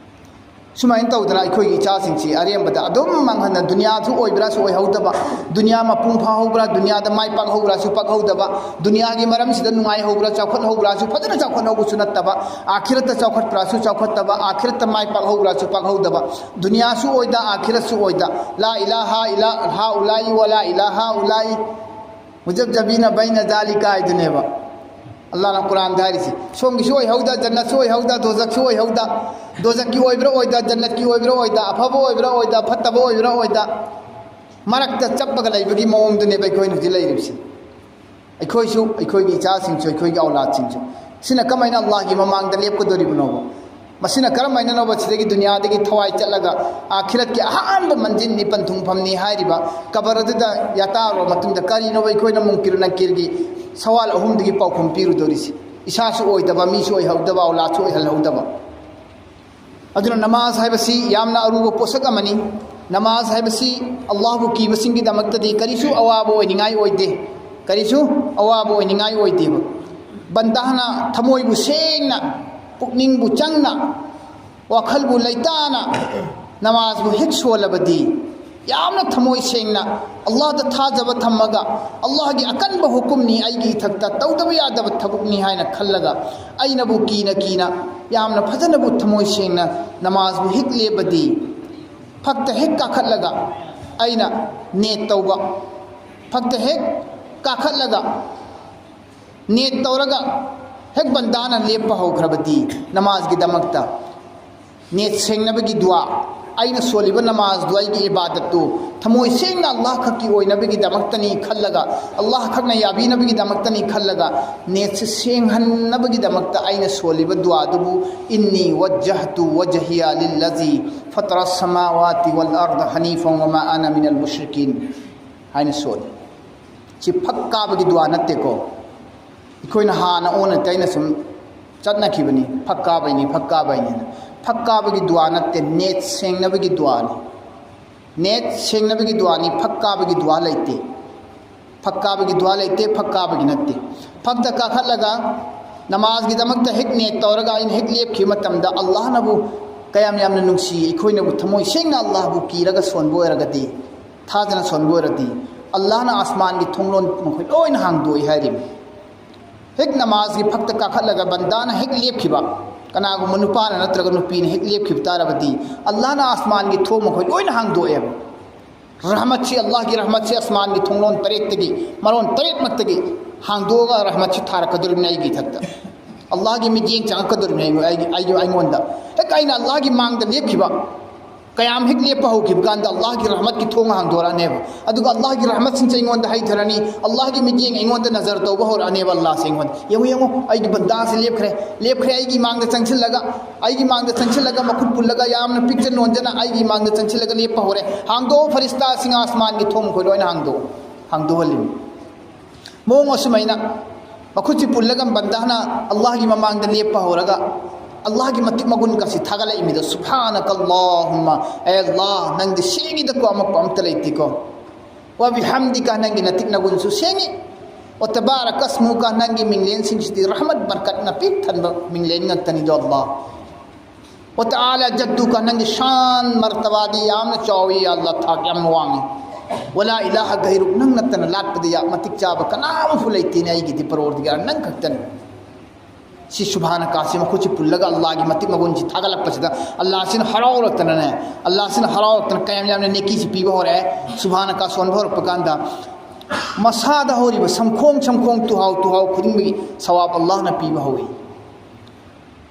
ꯁꯨꯃꯥꯏꯅ ꯇꯧꯗꯅ ꯑꯩꯈꯣꯏꯒꯤ ꯏꯆꯥꯁꯤꯡꯁꯤ ꯑꯔꯦꯝꯕꯗ ꯑꯗꯨꯝ ꯃꯥꯡꯍꯟꯅ, ꯗꯨꯅꯤꯌꯥꯁꯨ ꯑꯣꯏꯕ꯭ꯔꯥꯁꯨ ꯑꯣꯏꯍꯧꯗꯕ, ꯗꯨꯅꯤꯌꯥ ꯃꯄꯨꯡ ꯐꯥꯍꯧꯕ꯭ꯔꯥ, ꯗꯨꯅꯤꯌꯥꯗ ꯃꯥꯏ ꯄꯥꯛꯍꯧꯕ꯭ꯔꯥꯁꯨ ꯄꯥꯛꯍꯧꯗꯕ, ꯗꯨꯅꯤꯌꯥꯒꯤ ꯃꯔꯝꯁꯤꯗ ꯅꯨꯡꯉꯥꯏꯍꯧꯕ꯭ꯔꯥ, ꯆꯥꯎꯈꯠꯍꯧꯕ꯭ꯔꯥꯁꯨ ꯐꯖꯅ ꯆꯥꯎꯈꯠꯍꯧꯕꯁꯨ ꯅꯠꯇꯕ, ꯑꯥꯈꯤꯔꯠꯇ ꯆꯥꯎꯈꯠꯄ꯭ꯔꯥꯁꯨ ꯆꯥꯎꯈꯠꯇꯕ, ꯑꯥꯈꯤꯔꯠꯇ ꯃꯥꯏ ꯄꯥꯛꯍꯧꯕ꯭ꯔꯥꯁꯨ ꯄꯥꯛꯍꯧꯗꯕ, ꯗꯨꯅꯤꯌꯥꯁꯨ ꯑꯣꯏꯗ, ꯑꯥꯈꯤꯔꯠꯁꯨ ꯑꯣꯏꯗ꯫ ꯂꯥ ꯏꯂꯥꯍꯥ ꯏꯂꯥ ꯍꯥꯎꯂꯥꯏ ꯋꯥ ꯂꯥ ꯏꯂꯥꯍꯥ ꯎꯂꯥꯏ ꯃꯨꯖꯕꯖꯕꯤꯅ ꯕꯩꯅ ꯖꯥꯂꯤꯀꯥ ꯍꯥꯏꯗꯨꯅꯦꯕ꯫ ꯑꯜꯂꯥꯍꯅ ꯀꯨꯔꯥꯟꯗ ꯍꯥꯏꯔꯤꯁꯤ, ꯁꯣꯝꯒꯤꯁꯨ ꯑꯣꯏꯍꯧꯗ, ꯖꯟꯅꯠꯁꯨ ꯑꯣꯏꯍꯧꯗ, ꯗꯣꯖꯛꯁꯨ ꯑꯣꯏꯍꯧꯗ, ꯗꯣꯖꯛꯀꯤ ꯑꯣꯏꯕ꯭ꯔꯥ ꯑꯣꯏꯗ, ꯖꯟꯅꯠꯀꯤ ꯑꯣꯏꯕ꯭ꯔꯥ ꯑꯣꯏꯗ, ꯑꯐꯕ ꯑꯣꯏꯕ꯭ꯔꯥ ꯑꯣꯏꯗ, ꯐꯠꯇꯕ ꯑꯣꯏꯕ꯭ꯔꯥ ꯑꯣꯏꯗ, ꯃꯔꯛꯇ ꯆꯞꯄꯒ ꯂꯩꯕꯒꯤ ꯃꯑꯣꯡꯗꯨꯅꯦꯕ ꯑꯩꯈꯣꯏꯅ ꯍꯧꯖꯤꯛ ꯂꯩꯔꯤꯕꯁꯤ꯫ ꯑꯩꯈꯣꯏꯁꯨ, ꯑꯩꯈꯣꯏꯒꯤ ꯏꯆꯥꯁꯤꯡꯁꯨ, ꯑꯩꯈꯣꯏꯒꯤ ꯑꯧꯂꯥꯗꯁꯤꯡꯁꯨ꯫ ꯁꯤꯅ ꯀꯃꯥꯏꯅ ꯑꯜꯂꯥꯍꯒꯤ ꯃꯃꯥꯡꯗ ꯂꯦꯞꯀꯗꯣꯔꯤꯕꯅꯣꯕ? ꯃꯁꯤꯅ ꯀꯔꯝꯍꯥꯏꯅꯅꯣꯕ ꯁꯤꯗꯒꯤ ꯗꯨꯅꯤꯌꯥꯗꯒꯤ ꯊꯋꯥꯏ ꯆꯠꯂꯒ ꯑꯥꯈꯤꯔꯠꯀꯤ ꯑꯍꯥꯟꯕ ꯃꯟꯖꯤꯟꯅꯤ, ꯄꯟꯊꯨꯡꯐꯝꯅꯤ ꯍꯥꯏꯔꯤꯕ ꯀꯕꯔ ꯑꯗꯨꯗ ꯌꯥꯇꯥꯔꯕ ꯃꯇꯨꯡꯗ ꯀꯔꯤꯅꯣꯕ ꯑꯩꯈꯣꯏꯅ ꯃꯨꯡꯀꯤꯔ ꯅꯀꯤꯔꯒꯤ ꯁꯋꯥꯜ ꯑꯍꯨꯝꯗꯨꯒꯤ ꯄꯥꯎꯈꯨꯝ ꯄꯤꯔꯨꯗꯣꯔꯤꯁꯤ? ꯏꯁꯥꯁꯨ ꯑꯣꯏꯗꯕ, ꯃꯤꯁꯨ ꯑꯣꯏꯍꯧꯗꯕ, ꯑꯧꯂꯥꯗꯁꯨ ꯑꯣꯏꯍꯜꯍꯧꯗꯕ꯫ ꯑꯗꯨꯅ ꯅꯃꯥꯖ ꯍꯥꯏꯕꯁꯤ ꯌꯥꯝꯅ ꯑꯔꯨꯕ ꯄꯣꯠꯁꯛ ꯑꯃꯅꯤ꯫ ꯅꯃꯥꯖ ꯍꯥꯏꯕꯁꯤ ꯑꯜꯂꯥꯍꯕꯨ ꯀꯤꯕꯁꯤꯡꯒꯤꯗꯃꯛꯇꯗꯤ ꯀꯔꯤꯁꯨ ꯑꯋꯥꯕ ꯑꯣꯏꯅꯤꯡꯉꯥꯏ ꯑꯣꯏꯗꯦ, ꯀꯔꯤꯁꯨ ꯑꯋꯥꯕ ꯑꯣꯏꯅꯤꯡꯉꯥꯏ ꯑꯣꯏꯗꯦꯕ꯫ ꯕꯟꯗꯥꯅ ꯊꯃꯣꯏꯕꯨ ꯁꯦꯡꯅ, ꯄꯨꯛꯅꯤꯡꯕꯨ ꯆꯪꯅ, ꯋꯥꯈꯜꯕꯨ ꯂꯩꯇꯥꯅ ꯅꯃꯥꯖꯕꯨ ꯍꯦꯛ ꯁꯣꯜꯂꯕꯗꯤ, ꯌꯥꯝꯅ ꯊꯃꯣꯏ ꯁꯦꯡꯅ ꯑꯜꯂꯥꯍꯗ ꯊꯥꯖꯕ ꯊꯝꯃꯒ, "ꯑꯜꯂꯥꯍꯒꯤ ꯑꯀꯟꯕ ꯍꯨꯀꯨꯝꯅꯤ, ꯑꯩꯒꯤ ꯏꯊꯛꯇ ꯇꯧꯗꯕ ꯌꯥꯗꯕ ꯊꯕꯛꯅꯤ" ꯍꯥꯏꯅ ꯈꯜꯂꯒ, ꯑꯩꯅꯕꯨ ꯀꯤꯅ ꯀꯤꯅ ꯌꯥꯝꯅ ꯐꯖꯅꯕꯨ ꯊꯃꯣꯏ ꯁꯦꯡꯅ ꯅꯃꯥꯖꯕꯨ ꯍꯦꯛ ꯂꯦꯞꯄꯗꯤ, ꯐꯛꯇ ꯍꯦꯛ ꯀꯥꯈꯠꯂꯒ ꯑꯩꯅ ꯅꯦꯠ ꯇꯧꯕ, ꯐꯛꯇ ꯍꯦꯛ ꯀꯥꯈꯠꯂꯒ ꯅꯦꯠ ꯇꯧꯔꯒ ꯍꯦꯛ ꯕꯟꯗꯥꯅ ꯂꯦꯞꯄ ꯍꯧꯈ꯭ꯔꯕꯗꯤ ꯅꯃꯥꯖꯒꯤꯗꯃꯛꯇ, ꯅꯦꯠ ꯁꯦꯡꯅꯕꯒꯤ ꯗꯨꯋꯥ, ꯑꯩꯅ ꯁꯣꯜꯂꯤꯕ ꯅꯃꯥꯖꯗꯨ, ꯑꯩꯒꯤ ꯏꯕꯥꯗꯠꯇꯨ ꯊꯃꯣꯏ ꯁꯦꯡꯅ ꯑꯜꯂꯥꯍ ꯈꯛꯀꯤ ꯑꯣꯏꯅꯕꯒꯤꯗꯃꯛꯇꯅꯤ ꯈꯜꯂꯒ, ꯑꯜꯂꯥꯍ ꯈꯛꯅ ꯌꯥꯕꯤꯅꯕꯒꯤꯗꯃꯛꯇꯅꯤ ꯈꯜꯂꯒ, ꯅꯦꯠꯁꯦ ꯁꯦꯡꯍꯟꯅꯕꯒꯤꯗꯃꯛꯇ ꯑꯩꯅ ꯁꯣꯜꯂꯤꯕ ꯗꯨꯋꯥꯗꯨꯕꯨ, "ꯏꯟꯅꯤ ꯋꯖꯍꯇꯨ ꯋꯖꯍꯤꯌꯥ ꯂꯤꯜꯂꯖꯤ ꯐꯇꯔ ꯁꯃꯥꯋꯥꯇꯤ ꯋꯜ ꯑꯔꯗ ꯍꯅꯤꯐꯟ ꯋꯃꯥ ꯑꯅ ꯃꯤꯅꯜ ꯃꯨꯁ꯭ꯔꯤꯀꯤꯟ" ꯍꯥꯏꯅ ꯁꯣꯜꯂꯤ꯫ ꯁꯤ ꯐꯛ ꯀꯥꯕꯒꯤ ꯗꯨꯋꯥ ꯅꯠꯇꯦꯀꯣ꯫ ꯑꯩꯈꯣꯏꯅ ꯍꯥꯟꯅ ꯑꯣꯟꯅ ꯇꯩꯅ ꯁꯨꯝ ꯆꯠꯅꯈꯤꯕꯅꯤ, "ꯐꯛ ꯀꯥꯕꯩꯅꯤ, ꯐꯛ ꯀꯥꯕꯩꯅꯤꯅ"꯫ ꯐꯛ ꯀꯥꯕꯒꯤ ꯗꯨꯋꯥ ꯅꯠꯇꯦ, ꯅꯦꯠ ꯁꯦꯡꯅꯕꯒꯤ ꯗꯨꯋꯥꯅꯤ꯫ ꯅꯦꯠ ꯁꯦꯡꯅꯕꯒꯤ ꯗꯨꯋꯥꯅꯤ, ꯐꯛ ꯀꯥꯕꯒꯤ ꯗꯨꯋꯥ ꯂꯩꯇꯦ꯫ ꯐꯛ ꯀꯥꯕꯒꯤ ꯗꯨꯋꯥ ꯂꯩꯇꯦ, ꯐꯛ ꯀꯥꯕꯒꯤ ꯅꯠꯇꯦ꯫ ꯐꯛꯇ ꯀꯥꯈꯠꯂꯒ ꯅꯃꯥꯖꯒꯤꯗꯃꯛꯇ ꯍꯦꯛ ꯅꯦꯠ ꯇꯧꯔꯒ ꯑꯩꯅ ꯍꯦꯛ ꯂꯦꯞꯈꯤꯕ ꯃꯇꯝꯗ, ꯑꯜꯂꯥꯍꯅꯕꯨ ꯀꯌꯥꯝ ꯌꯥꯝꯅ ꯅꯨꯡꯁꯤ, ꯑꯩꯈꯣꯏꯅꯕꯨ ꯊꯃꯣꯏ ꯁꯦꯡꯅ ꯑꯜꯂꯥꯍꯕꯨ ꯀꯤꯔꯒ ꯁꯣꯟꯕ ꯑꯣꯏꯔꯒꯗꯤ, ꯊꯥꯖꯅ ꯁꯣꯟꯕ ꯑꯣꯏꯔꯗꯤ, ꯑꯜꯂꯥꯍꯅ ꯑꯁꯃꯥꯟꯒꯤ ꯊꯣꯡꯂꯣꯟ ꯃꯈꯣꯏ ꯂꯣꯏꯅ ꯍꯥꯡꯗꯣꯛꯏ ꯍꯥꯏꯔꯤꯕꯅꯤ꯫ ꯍꯦꯛ ꯅꯃꯥꯖꯒꯤ ꯐꯛꯇ ꯀꯥꯈꯠꯂꯒ ꯕꯟꯗꯥꯅ ꯍꯦꯛ ꯂꯦꯞꯈꯤꯕ, ꯀꯅꯥꯒꯨꯝꯕ ꯅꯨꯄꯥꯅ ꯅꯠꯇ꯭ꯔꯒ ꯅꯨꯄꯤꯅ ꯍꯦꯛ ꯂꯦꯞꯈꯤꯕ ꯇꯥꯔꯕꯗꯤ, ꯑꯜꯂꯥꯍꯅ ꯑꯁꯃꯥꯟꯒꯤ ꯊꯣꯡ ꯃꯈꯣꯏ ꯂꯣꯏꯅ ꯍꯥꯡꯗꯣꯛꯑꯦꯕ꯫ ꯔꯍꯃꯠꯁꯤ, ꯑꯜꯂꯥꯍꯒꯤ ꯔꯍꯃꯠꯁꯤ ꯑꯁꯃꯥꯟꯒꯤ ꯊꯣꯡꯂꯣꯟ ꯇꯔꯦꯠꯇꯒꯤ, ꯃꯔꯣꯟ ꯇꯔꯦꯠꯃꯛꯇꯒꯤ ꯍꯥꯡꯗꯣꯛꯑꯒ ꯔꯍꯃꯠꯁꯤ ꯊꯥꯔꯛꯀꯗꯧꯔꯤꯕꯅꯤ ꯑꯩꯒꯤ ꯏꯊꯛꯇ꯫ ꯑꯜꯂꯥꯍꯒꯤ ꯃꯤꯠꯌꯦꯡ ꯆꯪꯉꯛꯀꯗꯧꯔꯤꯕꯅꯤ ꯑꯩ, ꯑꯩ, ꯑꯩ, ꯑꯩꯉꯣꯟꯗ꯫ ꯍꯦꯛ ꯑꯩꯅ ꯑꯜꯂꯥꯍꯒꯤ ꯃꯥꯡꯗ ꯂꯦꯞꯈꯤꯕ, ꯀꯌꯥꯝ ꯍꯦꯛ ꯂꯦꯞꯄ ꯍꯧꯈꯤꯕ ꯀꯥꯟꯗ ꯑꯜꯂꯥꯍꯒꯤ ꯔꯍꯃꯠꯀꯤ ꯊꯣꯡ ꯍꯥꯡꯗꯣꯔꯛꯑꯅꯦꯕ꯫ ꯑꯗꯨꯒ ꯑꯜꯂꯥꯍꯒꯤ ꯔꯍꯃꯠꯁꯤꯡꯁꯦ ꯑꯩꯉꯣꯟꯗ ꯍꯩꯊꯔꯅꯤ, ꯑꯜꯂꯥꯍꯒꯤ ꯃꯤꯠꯌꯦꯡ ꯑꯩꯉꯣꯟꯗ ꯅꯖꯔ ꯇꯧꯕ ꯍꯧꯔꯛꯑꯅꯦꯕ꯫ ꯑꯜꯂꯥꯍꯁꯦ ꯑꯩꯉꯣꯟꯗ, "ꯌꯦꯡꯉꯨ, ꯌꯦꯡꯉꯨ, ꯑꯩꯒꯤ ꯕꯟꯗꯥꯁꯦ ꯂꯦꯞꯈ꯭ꯔꯦ, ꯂꯦꯞꯈ꯭ꯔꯦ, ꯑꯩꯒꯤ ꯃꯥꯡꯗ ꯆꯪꯁꯤꯜꯂꯒ, ꯑꯩꯒꯤ ꯃꯥꯡꯗ ꯆꯪꯁꯤꯜꯂꯒ ꯃꯈꯨꯠ ꯄꯨꯜꯂꯒ ꯌꯥꯝꯅ ꯄꯤꯛꯆ ꯅꯣꯟꯖꯅ ꯑꯩꯒꯤ ꯃꯥꯡꯗ ꯆꯪꯁꯤꯜꯂꯒ ꯂꯦꯞꯄ ꯍꯧꯔꯦ꯫ ꯍꯥꯡꯗꯣꯛꯑꯣ, ꯐꯔꯤꯁꯇꯥꯁꯤꯡ, ꯑꯁꯃꯥꯟꯒꯤ ꯊꯣꯡ ꯃꯈꯣꯏ ꯂꯣꯏꯅ ꯍꯥꯡꯗꯣꯛꯑꯣ", ꯍꯥꯡꯗꯣꯛꯍꯜꯂꯤ꯫ ꯃꯑꯣꯡ ꯑꯁꯨꯃꯥꯏꯅ ꯃꯈꯨꯠꯁꯤ ꯄꯨꯜꯂꯒ ꯕꯟꯗꯥꯅ ꯑꯜꯂꯥꯍꯒꯤ ꯃꯃꯥꯡꯗ ꯂꯦꯞꯄ ꯍꯧꯔꯒ ꯑꯜꯂꯥꯍꯒꯤ ꯃꯇꯤꯛ ꯃꯒꯨꯟꯒꯁꯤ ꯊꯥꯒꯠꯂꯛꯏꯃꯤꯗ, "ꯁꯨꯕꯍꯥꯅꯀ ꯑꯜꯂꯥꯍꯨꯝꯃ, ꯑꯦ ꯑꯜꯂꯥꯍ, ꯅꯪꯗꯤ ꯁꯦꯡꯉꯤꯗꯀꯣ, ꯑꯃꯛꯄ ꯑꯝꯇ ꯂꯩꯇꯦꯀꯣ꯫ ꯋꯥ ꯕꯤꯍꯝꯗꯤꯀ, ꯅꯪꯒꯤ ꯅꯇꯤꯛ ꯅꯒꯨꯟꯁꯨ ꯁꯦꯡꯉꯤ꯫ ꯋꯥ ꯇꯕꯥꯔꯛ ꯑꯁꯃꯨꯀ, ꯅꯪꯒꯤ ꯃꯤꯡꯂꯦꯟꯁꯤꯡꯁꯤꯗꯤ ꯔꯍꯃꯠ ꯕꯔꯀꯠꯅ ꯄꯤꯛ ꯊꯟꯕ ꯃꯤꯡꯂꯦꯟ ꯉꯥꯛꯇꯅꯤꯗꯣ ꯑꯜꯂꯥꯍ꯫ ꯋꯥ ꯇꯥꯂꯥ ꯖꯠꯗꯨꯀ, ꯅꯪꯒꯤ ꯁꯥꯟ ꯃꯔꯇꯕꯥꯗꯤ ꯌꯥꯝꯅ ꯆꯥꯎꯏ, ꯌꯥ ꯑꯜꯂꯥꯍ, ꯊꯥꯛ ꯌꯥꯝꯅ ꯋꯥꯡꯉꯤ꯫ ꯋꯥꯂꯥ ꯏꯂꯥꯍ ꯒꯩꯔꯨꯛ, ꯅꯪ ꯅꯠꯇꯅ ꯂꯥꯠꯄꯗ ꯌꯥ-, ꯃꯇꯤꯛ ꯆꯥꯕ ꯀꯅꯥ ꯑꯃꯐꯥꯎ ꯂꯩꯇꯦꯅꯦ ꯑꯩꯒꯤꯗꯤ, ꯄꯔꯣꯔꯗꯤꯒꯥꯔ, ꯅꯪ ꯈꯛꯇꯅꯤ꯫ ꯁꯤ ꯁꯨꯕꯍꯥꯅꯀꯥꯁꯤ ꯃꯈꯨꯠꯁꯤ ꯄꯨꯜꯂꯒ ꯑꯜꯂꯥꯍꯒꯤ ꯃꯇꯤꯛ ꯃꯒꯨꯟꯁꯤ ꯊꯥꯒꯠꯂꯛꯄꯁꯤꯗ ꯑꯜꯂꯥꯍꯁꯤꯅ ꯍꯔꯥꯎꯔꯛꯇꯅꯅꯦ, ꯑꯜꯂꯥꯍꯁꯤꯅ ꯍꯔꯥꯎꯔꯛꯇꯅ ꯀꯌꯥꯝ ꯌꯥꯝꯅ ꯅꯦꯀꯤꯁꯤ ꯄꯤꯕ ꯍꯧꯔꯛꯑꯦ꯫ ꯁꯨꯕꯍꯥꯅꯀꯥ ꯁꯣꯟꯕ ꯍꯧꯔꯛꯄ ꯀꯥꯟꯗ ꯃꯁꯥꯗ ꯍꯧꯔꯤꯕ ꯁꯝꯈꯣꯡ ꯁꯝꯈꯣꯡ ꯇꯨꯍꯥꯎ ꯇꯨꯍꯥꯎ ꯈꯨꯗꯤꯡꯒꯤ ꯁꯋꯥꯕ ꯑꯜꯂꯥꯍꯅ ꯄꯤꯕ ꯍꯧꯏ꯫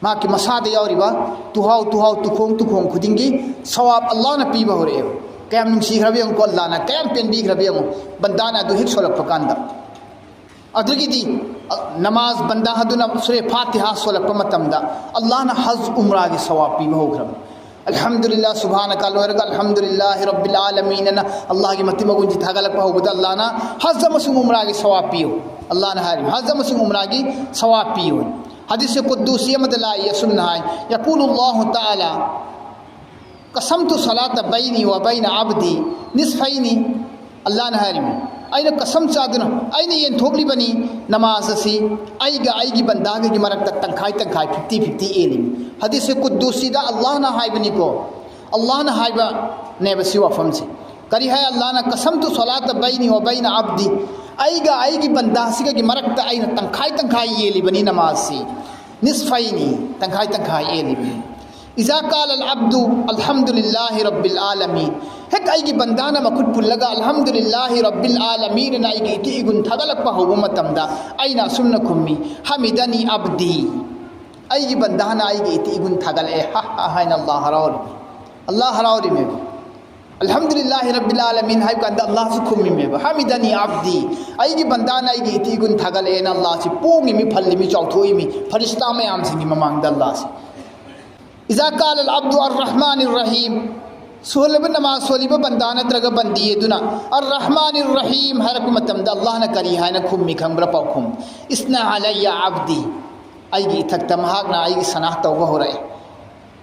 ꯃꯍꯥꯛꯀꯤ ꯃꯁꯥꯗ ꯌꯥꯎꯔꯤꯕ ꯇꯨꯍꯥꯎ ꯇꯨꯍꯥꯎ, ꯇꯨꯈꯣꯡ ꯇꯨꯈꯣꯡ ꯈꯨꯗꯤꯡꯒꯤ ꯁꯋꯥꯕ ꯑꯜꯂꯥꯍꯅ ꯄꯤꯕ ꯍꯧꯔꯛꯑꯦꯕ꯫ ꯀꯌꯥꯝ ꯅꯨꯡꯁꯤꯈ꯭ꯔꯕ ꯌꯦꯡꯉꯨꯀꯣ ꯑꯜꯂꯥꯍꯅ, ꯀꯌꯥꯝ ꯄꯦꯟꯕꯤꯈ꯭ꯔꯕ ꯌꯦꯡꯉꯨ꯫ ꯕꯟꯗꯥꯅ ꯑꯗꯨ ꯍꯦꯛ ꯁꯣꯜꯂꯛꯄ ꯀꯥꯟꯗ, ꯑꯗꯨꯗꯒꯤꯗꯤ, ꯑ, ꯅꯃꯥꯖ ꯕꯟꯗꯥ ꯑꯗꯨꯅ ꯁꯨꯔꯦ ꯐꯥꯇꯤꯍꯥ ꯁꯣꯜꯂꯛꯄ ꯃꯇꯝꯗ ꯑꯜꯂꯥꯍꯅ ꯍꯖ ꯎꯝꯔꯥꯒꯤ ꯁꯋꯥꯕ ꯄꯤꯕ ꯍꯧꯈ꯭ꯔꯕꯅꯤ꯫ ꯑꯜꯍꯝꯗꯨꯂꯤꯜꯂꯥꯍ, ꯁꯨꯕꯍꯥꯅꯀꯥ ꯂꯣꯏꯔꯒ ꯑꯜꯍꯝꯗꯨꯂꯤꯜꯂꯥꯍꯤ ꯔꯕꯤꯜ ꯑꯥꯂꯃꯤꯟ ꯑꯅ ꯑꯜꯂꯥꯍꯒꯤ ꯃꯇꯤꯛ ꯃꯒꯨꯟꯁꯤ ꯊꯥꯒꯠꯂꯛꯄ ꯍꯧꯕꯗ ꯑꯜꯂꯥꯍꯅ ꯍꯖ ꯑꯃꯁꯨꯡ ꯎꯝꯔꯥꯒꯤ ꯁꯋꯥꯕ ꯄꯤꯌꯨ꯫ ꯑꯜꯂꯥꯍꯅ ꯍꯥꯏꯔꯤꯕ ꯍꯖ ꯑꯃꯁꯨꯡ ꯎꯝꯔꯥꯒꯤ ꯁꯋꯥꯕ ꯄꯤꯌꯨ꯫ ꯍꯗꯤꯁ ꯀꯨꯗꯨꯁꯤ ꯑꯃꯗ ꯂꯥꯛꯏ ꯑꯁꯨꯝꯅ ꯍꯥꯏ, ꯌꯀꯨꯂꯨ ꯑꯜꯂꯥꯍꯨ ꯇꯥꯂꯥ, "ꯀꯁꯝꯇꯨ ꯁꯂꯥꯇ ꯕꯩꯅꯤ ꯋ ꯕꯩꯅ ꯑꯕꯗꯤ ꯅꯤꯁꯐꯩꯅꯤ"꯫ ꯑꯜꯂꯥꯍꯅ ꯍꯥꯏꯔꯤꯕꯅꯤ, "ꯑꯩꯅ ꯀꯁꯝ ꯆꯥꯗꯨꯅ, ꯑꯩꯅ ꯌꯦꯟꯊꯣꯛꯂꯤꯕꯅꯤ ꯅꯃꯥꯖ ꯑꯁꯤ ꯑꯩꯒ ꯑꯩꯒꯤ ꯕꯟꯗꯥꯒꯒꯤ ꯃꯔꯛꯇ ꯇꯪꯈꯥꯏ ꯇꯪꯈꯥꯏ, ꯐꯤꯐꯇꯤ ꯐꯤꯐꯇꯤ ꯌꯦꯜꯂꯤꯕꯅꯤ"꯫ ꯍꯗꯤꯁ ꯀꯨꯗꯨꯁꯤꯗ ꯑꯜꯂꯥꯍꯅ ꯍꯥꯏꯕꯅꯤꯀꯣ, ꯑꯜꯂꯥꯍꯅ ꯍꯥꯏꯕꯅꯦꯕ ꯁꯤ ꯋꯥꯐꯝꯁꯦ꯫ ꯀꯔꯤ ꯍꯥꯏ ꯑꯜꯂꯥꯍꯅ? "ꯀꯁꯝꯇꯨ ꯁꯂꯥꯇ ꯕꯩꯅꯤ ꯋ ꯕꯩꯅ ꯑꯕꯗꯤ", ꯑꯩꯒ ꯑꯩꯒꯤ ꯕꯟꯗꯥꯁꯤꯒꯒꯤ ꯃꯔꯛꯇ ꯑꯩꯅ ꯇꯪꯈꯥꯏ ꯇꯪꯈꯥꯏ ꯌꯦꯜꯂꯤꯕꯅꯤ ꯅꯃꯥꯖꯁꯤ꯫ ꯅꯤꯁꯐꯩꯅꯤ, ꯇꯪꯈꯥꯏ ꯇꯪꯈꯥꯏ ꯌꯦꯜꯂꯤꯕꯅꯤ꯫ "ꯏꯖꯥ ꯀꯥꯂ ꯑꯜ ꯑꯕꯗꯨ ꯑꯜꯍꯝꯗꯨꯂꯤꯜꯂꯥꯍꯤ ꯔꯕꯤꯜ ꯑꯥꯂꯃꯤꯟ", ꯍꯦꯛ ꯑꯩꯒꯤ ꯕꯟꯗꯥꯅ ꯃꯈꯨꯠ ꯄꯨꯜꯂꯒ "ꯑꯜꯍꯝꯗꯨꯂꯤꯜꯂꯥꯍꯤ ꯔꯕꯤꯜ ꯑꯥꯂꯃꯤꯟ" ꯑꯅ ꯑꯩꯒꯤ ꯏꯊꯤ ꯏꯒꯨꯟ ꯊꯥꯒꯠꯂꯛꯄ ꯍꯧꯕ ꯃꯇꯝꯗ ꯑꯩꯅ ꯑꯁꯨꯝꯅ ꯈꯨꯝꯃꯤ, "ꯍꯃꯤꯗꯅꯤ ꯑꯕꯗꯤ", ꯑꯩꯒꯤ ꯕꯟꯗꯥꯅ ꯑꯩꯒꯤ ꯏꯊꯤ ꯏꯒꯨꯟ ꯊꯥꯒꯠꯂꯛꯑꯦ, "ꯍꯥ ꯍꯥ" ꯍꯥꯏꯅ ꯑꯜꯂꯥꯍ ꯍꯔꯥꯎꯔꯤꯃꯤ, ꯑꯜꯂꯥꯍ ꯍꯔꯥꯎꯔꯤꯃꯦꯕ꯫ "ꯑꯜꯍꯝꯗꯨꯂꯤꯜꯂꯥꯍꯤ ꯔꯕꯤꯜ ꯑꯥꯂꯃꯤꯟ" ꯍꯥꯏꯕ ꯀꯥꯟꯗ ꯑꯜꯂꯥꯍꯁꯨ ꯈꯨꯝꯃꯤꯃꯦꯕ, "ꯍꯃꯤꯗꯅꯤ ꯑꯕꯗꯤ", ꯑꯩꯒꯤ ꯕꯟꯗꯥꯅ ꯑꯩꯒꯤ ꯏꯊꯤ ꯏꯒꯨꯟ ꯊꯥꯒꯠꯂꯛꯑꯦꯅ ꯑꯜꯂꯥꯍꯁꯤ ꯄꯣꯡꯉꯤꯃꯤ, ꯐꯜꯂꯤꯃꯤ, ꯆꯥꯎꯊꯣꯛꯏꯃꯤ ꯐꯔꯤꯁꯇꯥ ꯃꯌꯥꯝꯁꯤꯡꯒꯤ ꯃꯃꯥꯡꯗ ꯑꯜꯂꯥꯍꯁꯤ꯫ "ꯏꯖꯥ ꯀꯥꯂ ꯑꯜ ꯑꯕꯗꯨ ꯑꯔ ꯔꯍꯃꯥꯅꯤꯔ ꯔꯍꯤꯝ", ꯁꯣꯜꯂꯕ ꯅꯃꯥꯖ ꯁꯣꯜꯂꯤꯕ ꯕꯟꯗꯥ ꯅꯠꯇ꯭ꯔꯒ ꯕꯟꯗꯤ ꯑꯗꯨꯅ "ꯑꯔ ꯔꯍꯃꯥꯅꯤꯔ ꯔꯍꯤꯝ" ꯍꯥꯏꯔꯛꯄ ꯃꯇꯝꯗ ꯑꯜꯂꯥꯍꯅ ꯀꯔꯤ ꯍꯥꯏꯅ ꯈꯨꯝꯃꯤ ꯈꯪꯕ꯭ꯔꯥ? ꯄꯥꯎꯈꯨꯝ, "ꯏꯁꯅꯥ ꯑꯂꯩꯌꯥ ꯑꯕꯗꯤ", ꯑꯩꯒꯤ ꯏꯊꯛꯇ ꯃꯍꯥꯛꯅ ꯑꯩꯒꯤ ꯁꯅꯥ ꯇꯧꯕ ꯍꯧꯔꯛꯑꯦ,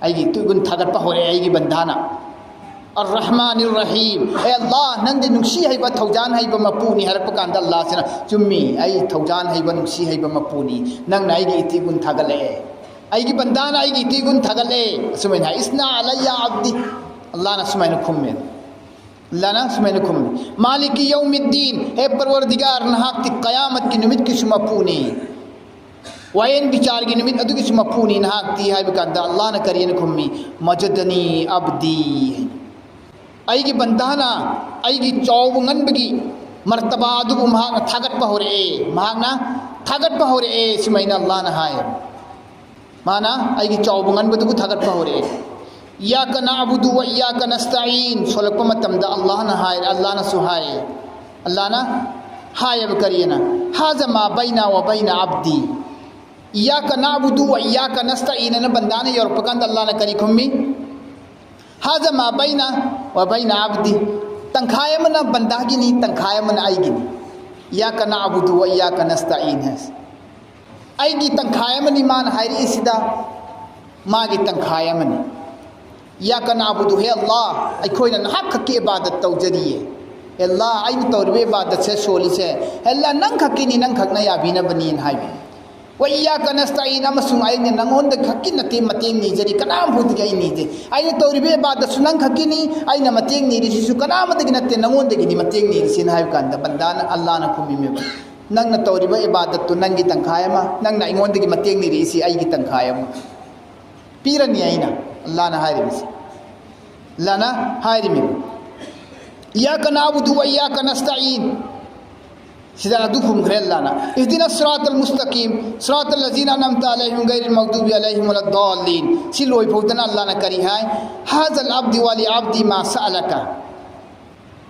ꯑꯩꯒꯤ ꯏꯊꯤ ꯏꯒꯨꯟ ꯊꯥꯒꯠꯄ ꯍꯧꯔꯛꯑꯦ ꯑꯩꯒꯤ ꯕꯟꯗꯥꯅ꯫ "ꯑꯔ ꯔꯍꯃꯥꯅꯤꯔ ꯔꯍꯤꯝ", "ꯑꯦ ꯑꯜꯂꯥꯍ, ꯅꯪꯗꯤ ꯅꯨꯡꯁꯤ ꯍꯩꯕ, ꯊꯧꯖꯥꯟ ꯍꯩꯕ ꯃꯄꯨꯅꯤ" ꯍꯥꯏꯔꯛꯄ ꯀꯥꯟꯗ ꯑꯜꯂꯥꯍꯁꯤꯅ, "ꯆꯨꯝꯃꯤ, ꯑꯩ ꯊꯧꯖꯥꯟ ꯍꯩꯕ, ꯅꯨꯡꯁꯤ ꯍꯩꯕ ꯃꯄꯨꯅꯤ, ꯅꯪꯅ ꯑꯩꯒꯤ ꯏꯊꯤ ꯏꯒꯨꯟ ꯊꯥꯒꯠꯂꯛꯑꯦ, ꯑꯩꯒꯤ ꯕꯟꯗꯥꯅ ꯑꯩꯒꯤ ꯏꯊꯤ ꯏꯒꯨꯟ ꯊꯥꯒꯠꯂꯛꯑꯦ", ꯑꯁꯨꯃꯥꯏꯅ ꯍꯥꯏ, "ꯏꯁꯅꯥ ꯑꯂꯩꯌꯥ ꯑꯕꯗꯤ", ꯑꯜꯂꯥꯍꯅ ꯁꯨꯃꯥꯏꯅ ꯈꯨꯝꯃꯦ꯫ ꯑꯜꯂꯥꯍꯅ ꯁꯨꯃꯥꯏꯅ ꯈꯨꯝꯃꯤ, "ꯃꯥꯂꯤꯀꯤ ꯌꯧꯃꯤꯗꯗꯤꯟ", "ꯍꯦ ꯄꯔꯋꯔꯗꯤꯒꯥꯔ, ꯅꯍꯥꯛꯇꯤ ꯀꯌꯥꯃꯠꯀꯤ ꯅꯨꯃꯤꯠꯀꯤꯁꯨ ꯃꯄꯨꯅꯤ, ꯋꯥꯌꯦꯟ ꯕꯤꯆꯥꯔꯒꯤ ꯅꯨꯃꯤꯠ ꯑꯗꯨꯒꯤꯁꯨ ꯃꯄꯨꯅꯤ ꯅꯍꯥꯛꯇꯤ" ꯍꯥꯏꯕ ꯀꯥꯟꯗ ꯑꯜꯂꯥꯍꯅ ꯀꯔꯤꯅ ꯈꯨꯝꯃꯤ? "ꯃꯖꯗꯅꯤ ꯑꯕꯗꯤ", "ꯑꯩꯒꯤ ꯕꯟꯗꯥꯅ ꯑꯩꯒꯤ ꯆꯥꯎꯕ ꯉꯟꯕꯒꯤ ꯃꯔꯇꯕꯥ ꯑꯗꯨꯕꯨ ꯃꯍꯥꯛꯅ ꯊꯥꯒꯠꯄ ꯍꯧꯔꯛꯑꯦ, ꯃꯍꯥꯛꯅ ꯊꯥꯒꯠꯄ ꯍꯧꯔꯛꯑꯦ", ꯁꯨꯃꯥꯏꯅ ꯑꯜꯂꯥꯍꯅ ꯍꯥꯏ꯫ ꯃꯥꯅ ꯑꯩꯒꯤ ꯆꯥꯎꯕ ꯉꯟꯕꯗꯨꯕꯨ ꯊꯥꯒꯠꯄ ꯍꯧꯔꯛꯑꯦ꯫ "ꯏꯌꯥꯀ ꯅꯥꯕꯨꯗꯨ ꯋꯥ ꯏꯌꯥꯀ ꯅꯁꯇꯥꯏꯟ" ꯁꯣꯜꯂꯛꯄ ꯃꯇꯝꯗ ꯑꯜꯂꯥꯍꯅ ꯍꯥꯏ, ꯑꯜꯂꯥꯍꯅꯁꯨ ꯍꯥꯏ, ꯑꯜꯂꯥꯍꯅ ꯍꯥꯏꯌꯦꯕ ꯀꯔꯤꯅ? "ꯍꯥꯖ ꯃꯥ ꯕꯩꯅ ꯋꯥ ꯕꯩꯅ ꯑꯕꯗꯤ", "ꯏꯌꯥꯀ ꯅꯥꯕꯨꯗꯨ ꯋꯥ ꯏꯌꯥꯀ ꯅꯁꯇꯥꯏꯟ" ꯑꯅ ꯕꯟꯗꯥꯅ ꯌꯧꯔꯛꯄ ꯀꯥꯟꯗ ꯑꯜꯂꯥꯍꯅ ꯀꯔꯤ ꯈꯨꯝꯃꯤ? "ꯍꯥꯖ ꯃꯥ ꯕꯩꯅ ꯋꯥ ꯕꯩꯅ ꯑꯕꯗꯤ", ꯇꯪꯈꯥꯏ ꯑꯃꯅ ꯕꯟꯗꯥꯒꯤꯅꯤ, ꯇꯪꯈꯥꯏ ꯑꯃꯅ ꯑꯩꯒꯤꯅꯤ꯫ "ꯏꯌꯥꯀ ꯅꯥꯕꯨꯗꯨ ꯋꯥ ꯏꯌꯥꯀ ꯅꯁꯇꯥꯏꯟ" ꯍꯥꯏꯁꯦ꯫ ꯑꯩꯒꯤ ꯇꯪꯈꯥꯏ ꯑꯃꯅꯤ ꯃꯥꯅ ꯍꯥꯏꯔꯛꯏꯁꯤꯗ, ꯃꯥꯒꯤ ꯇꯪꯈꯥꯏ ꯑꯃꯅꯤ꯫ "ꯏꯌꯥꯀ ꯅꯥꯕꯨꯗꯨ", "ꯍꯦ ꯑꯜꯂꯥꯍ, ꯑꯩꯈꯣꯏꯅ ꯅꯍꯥꯛ ꯈꯛꯀꯤ ꯏꯕꯥꯗꯠ ꯇꯧꯖꯔꯤꯌꯦ꯫ ꯍꯦ ꯑꯜꯂꯥꯍ, ꯑꯩꯅ ꯇꯧꯔꯤꯕ ꯏꯕꯥꯗꯠꯁꯦ, ꯁꯣꯜꯂꯤꯁꯦ, ꯍꯦ ꯑꯜꯂꯥꯍ, ꯅꯪ ꯈꯛꯀꯤꯅꯤ, ꯅꯪ ꯈꯛꯅ ꯌꯥꯕꯤꯅꯕꯅꯤꯅ" ꯍꯥꯏꯕꯤ꯫ "ꯋꯥ ꯏꯌꯥꯀ ꯅꯁꯇꯥꯏꯟ", ꯑꯃꯁꯨꯡ ꯑꯩꯅ ꯅꯪꯉꯣꯟꯗ ꯈꯛꯀꯤ ꯅꯠꯇꯦ ꯃꯇꯦꯡ ꯅꯤꯖꯔꯤ, ꯀꯅꯥꯝꯐꯥꯎꯗꯒꯤ ꯑꯩ ꯅꯤꯗꯦ꯫ "ꯑꯩꯅ ꯇꯧꯔꯤꯕ ꯏꯕꯥꯗꯠꯁꯨ ꯅꯪ ꯈꯛꯀꯤꯅꯤ, ꯑꯩꯅ ꯃꯇꯦꯡ ꯅꯤꯔꯤꯁꯤꯁꯨ ꯀꯅꯥꯃꯗꯒꯤ ꯅꯠꯇꯦ, ꯅꯪꯉꯣꯟꯗꯒꯤꯅꯤ ꯃꯇꯦꯡ ꯅꯤꯔꯤꯁꯤꯅ" ꯍꯥꯏꯕ ꯀꯥꯟꯗ ꯕꯟꯗꯥꯅ, ꯑꯜꯂꯥꯍꯅ ꯈꯨꯝꯃꯤꯃꯦꯕ, "ꯅꯪꯅ ꯇꯧꯔꯤꯕ ꯏꯕꯥꯗꯠꯇꯨ ꯅꯪꯒꯤ ꯇꯪꯈꯥꯏ ꯑꯃ, ꯅꯪꯅ ꯑꯩꯉꯣꯟꯗꯒꯤ ꯃꯇꯦꯡ ꯅꯤꯔꯤꯁꯤ ꯑꯩꯒꯤ ꯇꯪꯈꯥꯏ ꯑꯃ ꯄꯤꯔꯅꯤ ꯑꯩꯅ", ꯑꯜꯂꯥꯍꯅ ꯍꯥꯏꯔꯤꯕꯁꯤ꯫ ꯑꯜꯂꯥꯍꯅ ꯍꯥꯏꯔꯤꯃꯤ, ꯏꯌꯥꯀ ꯅꯥꯕꯨꯗꯨ ꯋ ꯏꯌꯥꯀ ꯅꯁꯇꯥꯏꯟ꯫ ꯁꯤꯗ ꯑꯗꯨ ꯈꯨꯝꯈ꯭ꯔꯦ ꯑꯜꯂꯥꯅ, "اهدنا الصراط المستقيم، صراط الذين أنعمت عليهم غير المغضوب عليهم ولا الضالين"꯫ ꯁꯤ ꯂꯣꯏ ꯐꯥꯎꯗꯅ ꯑꯜꯂꯥꯅ ꯀꯔꯤ ꯍꯥꯏ? "هذا لعبدي ولعبدي ما سألك"꯫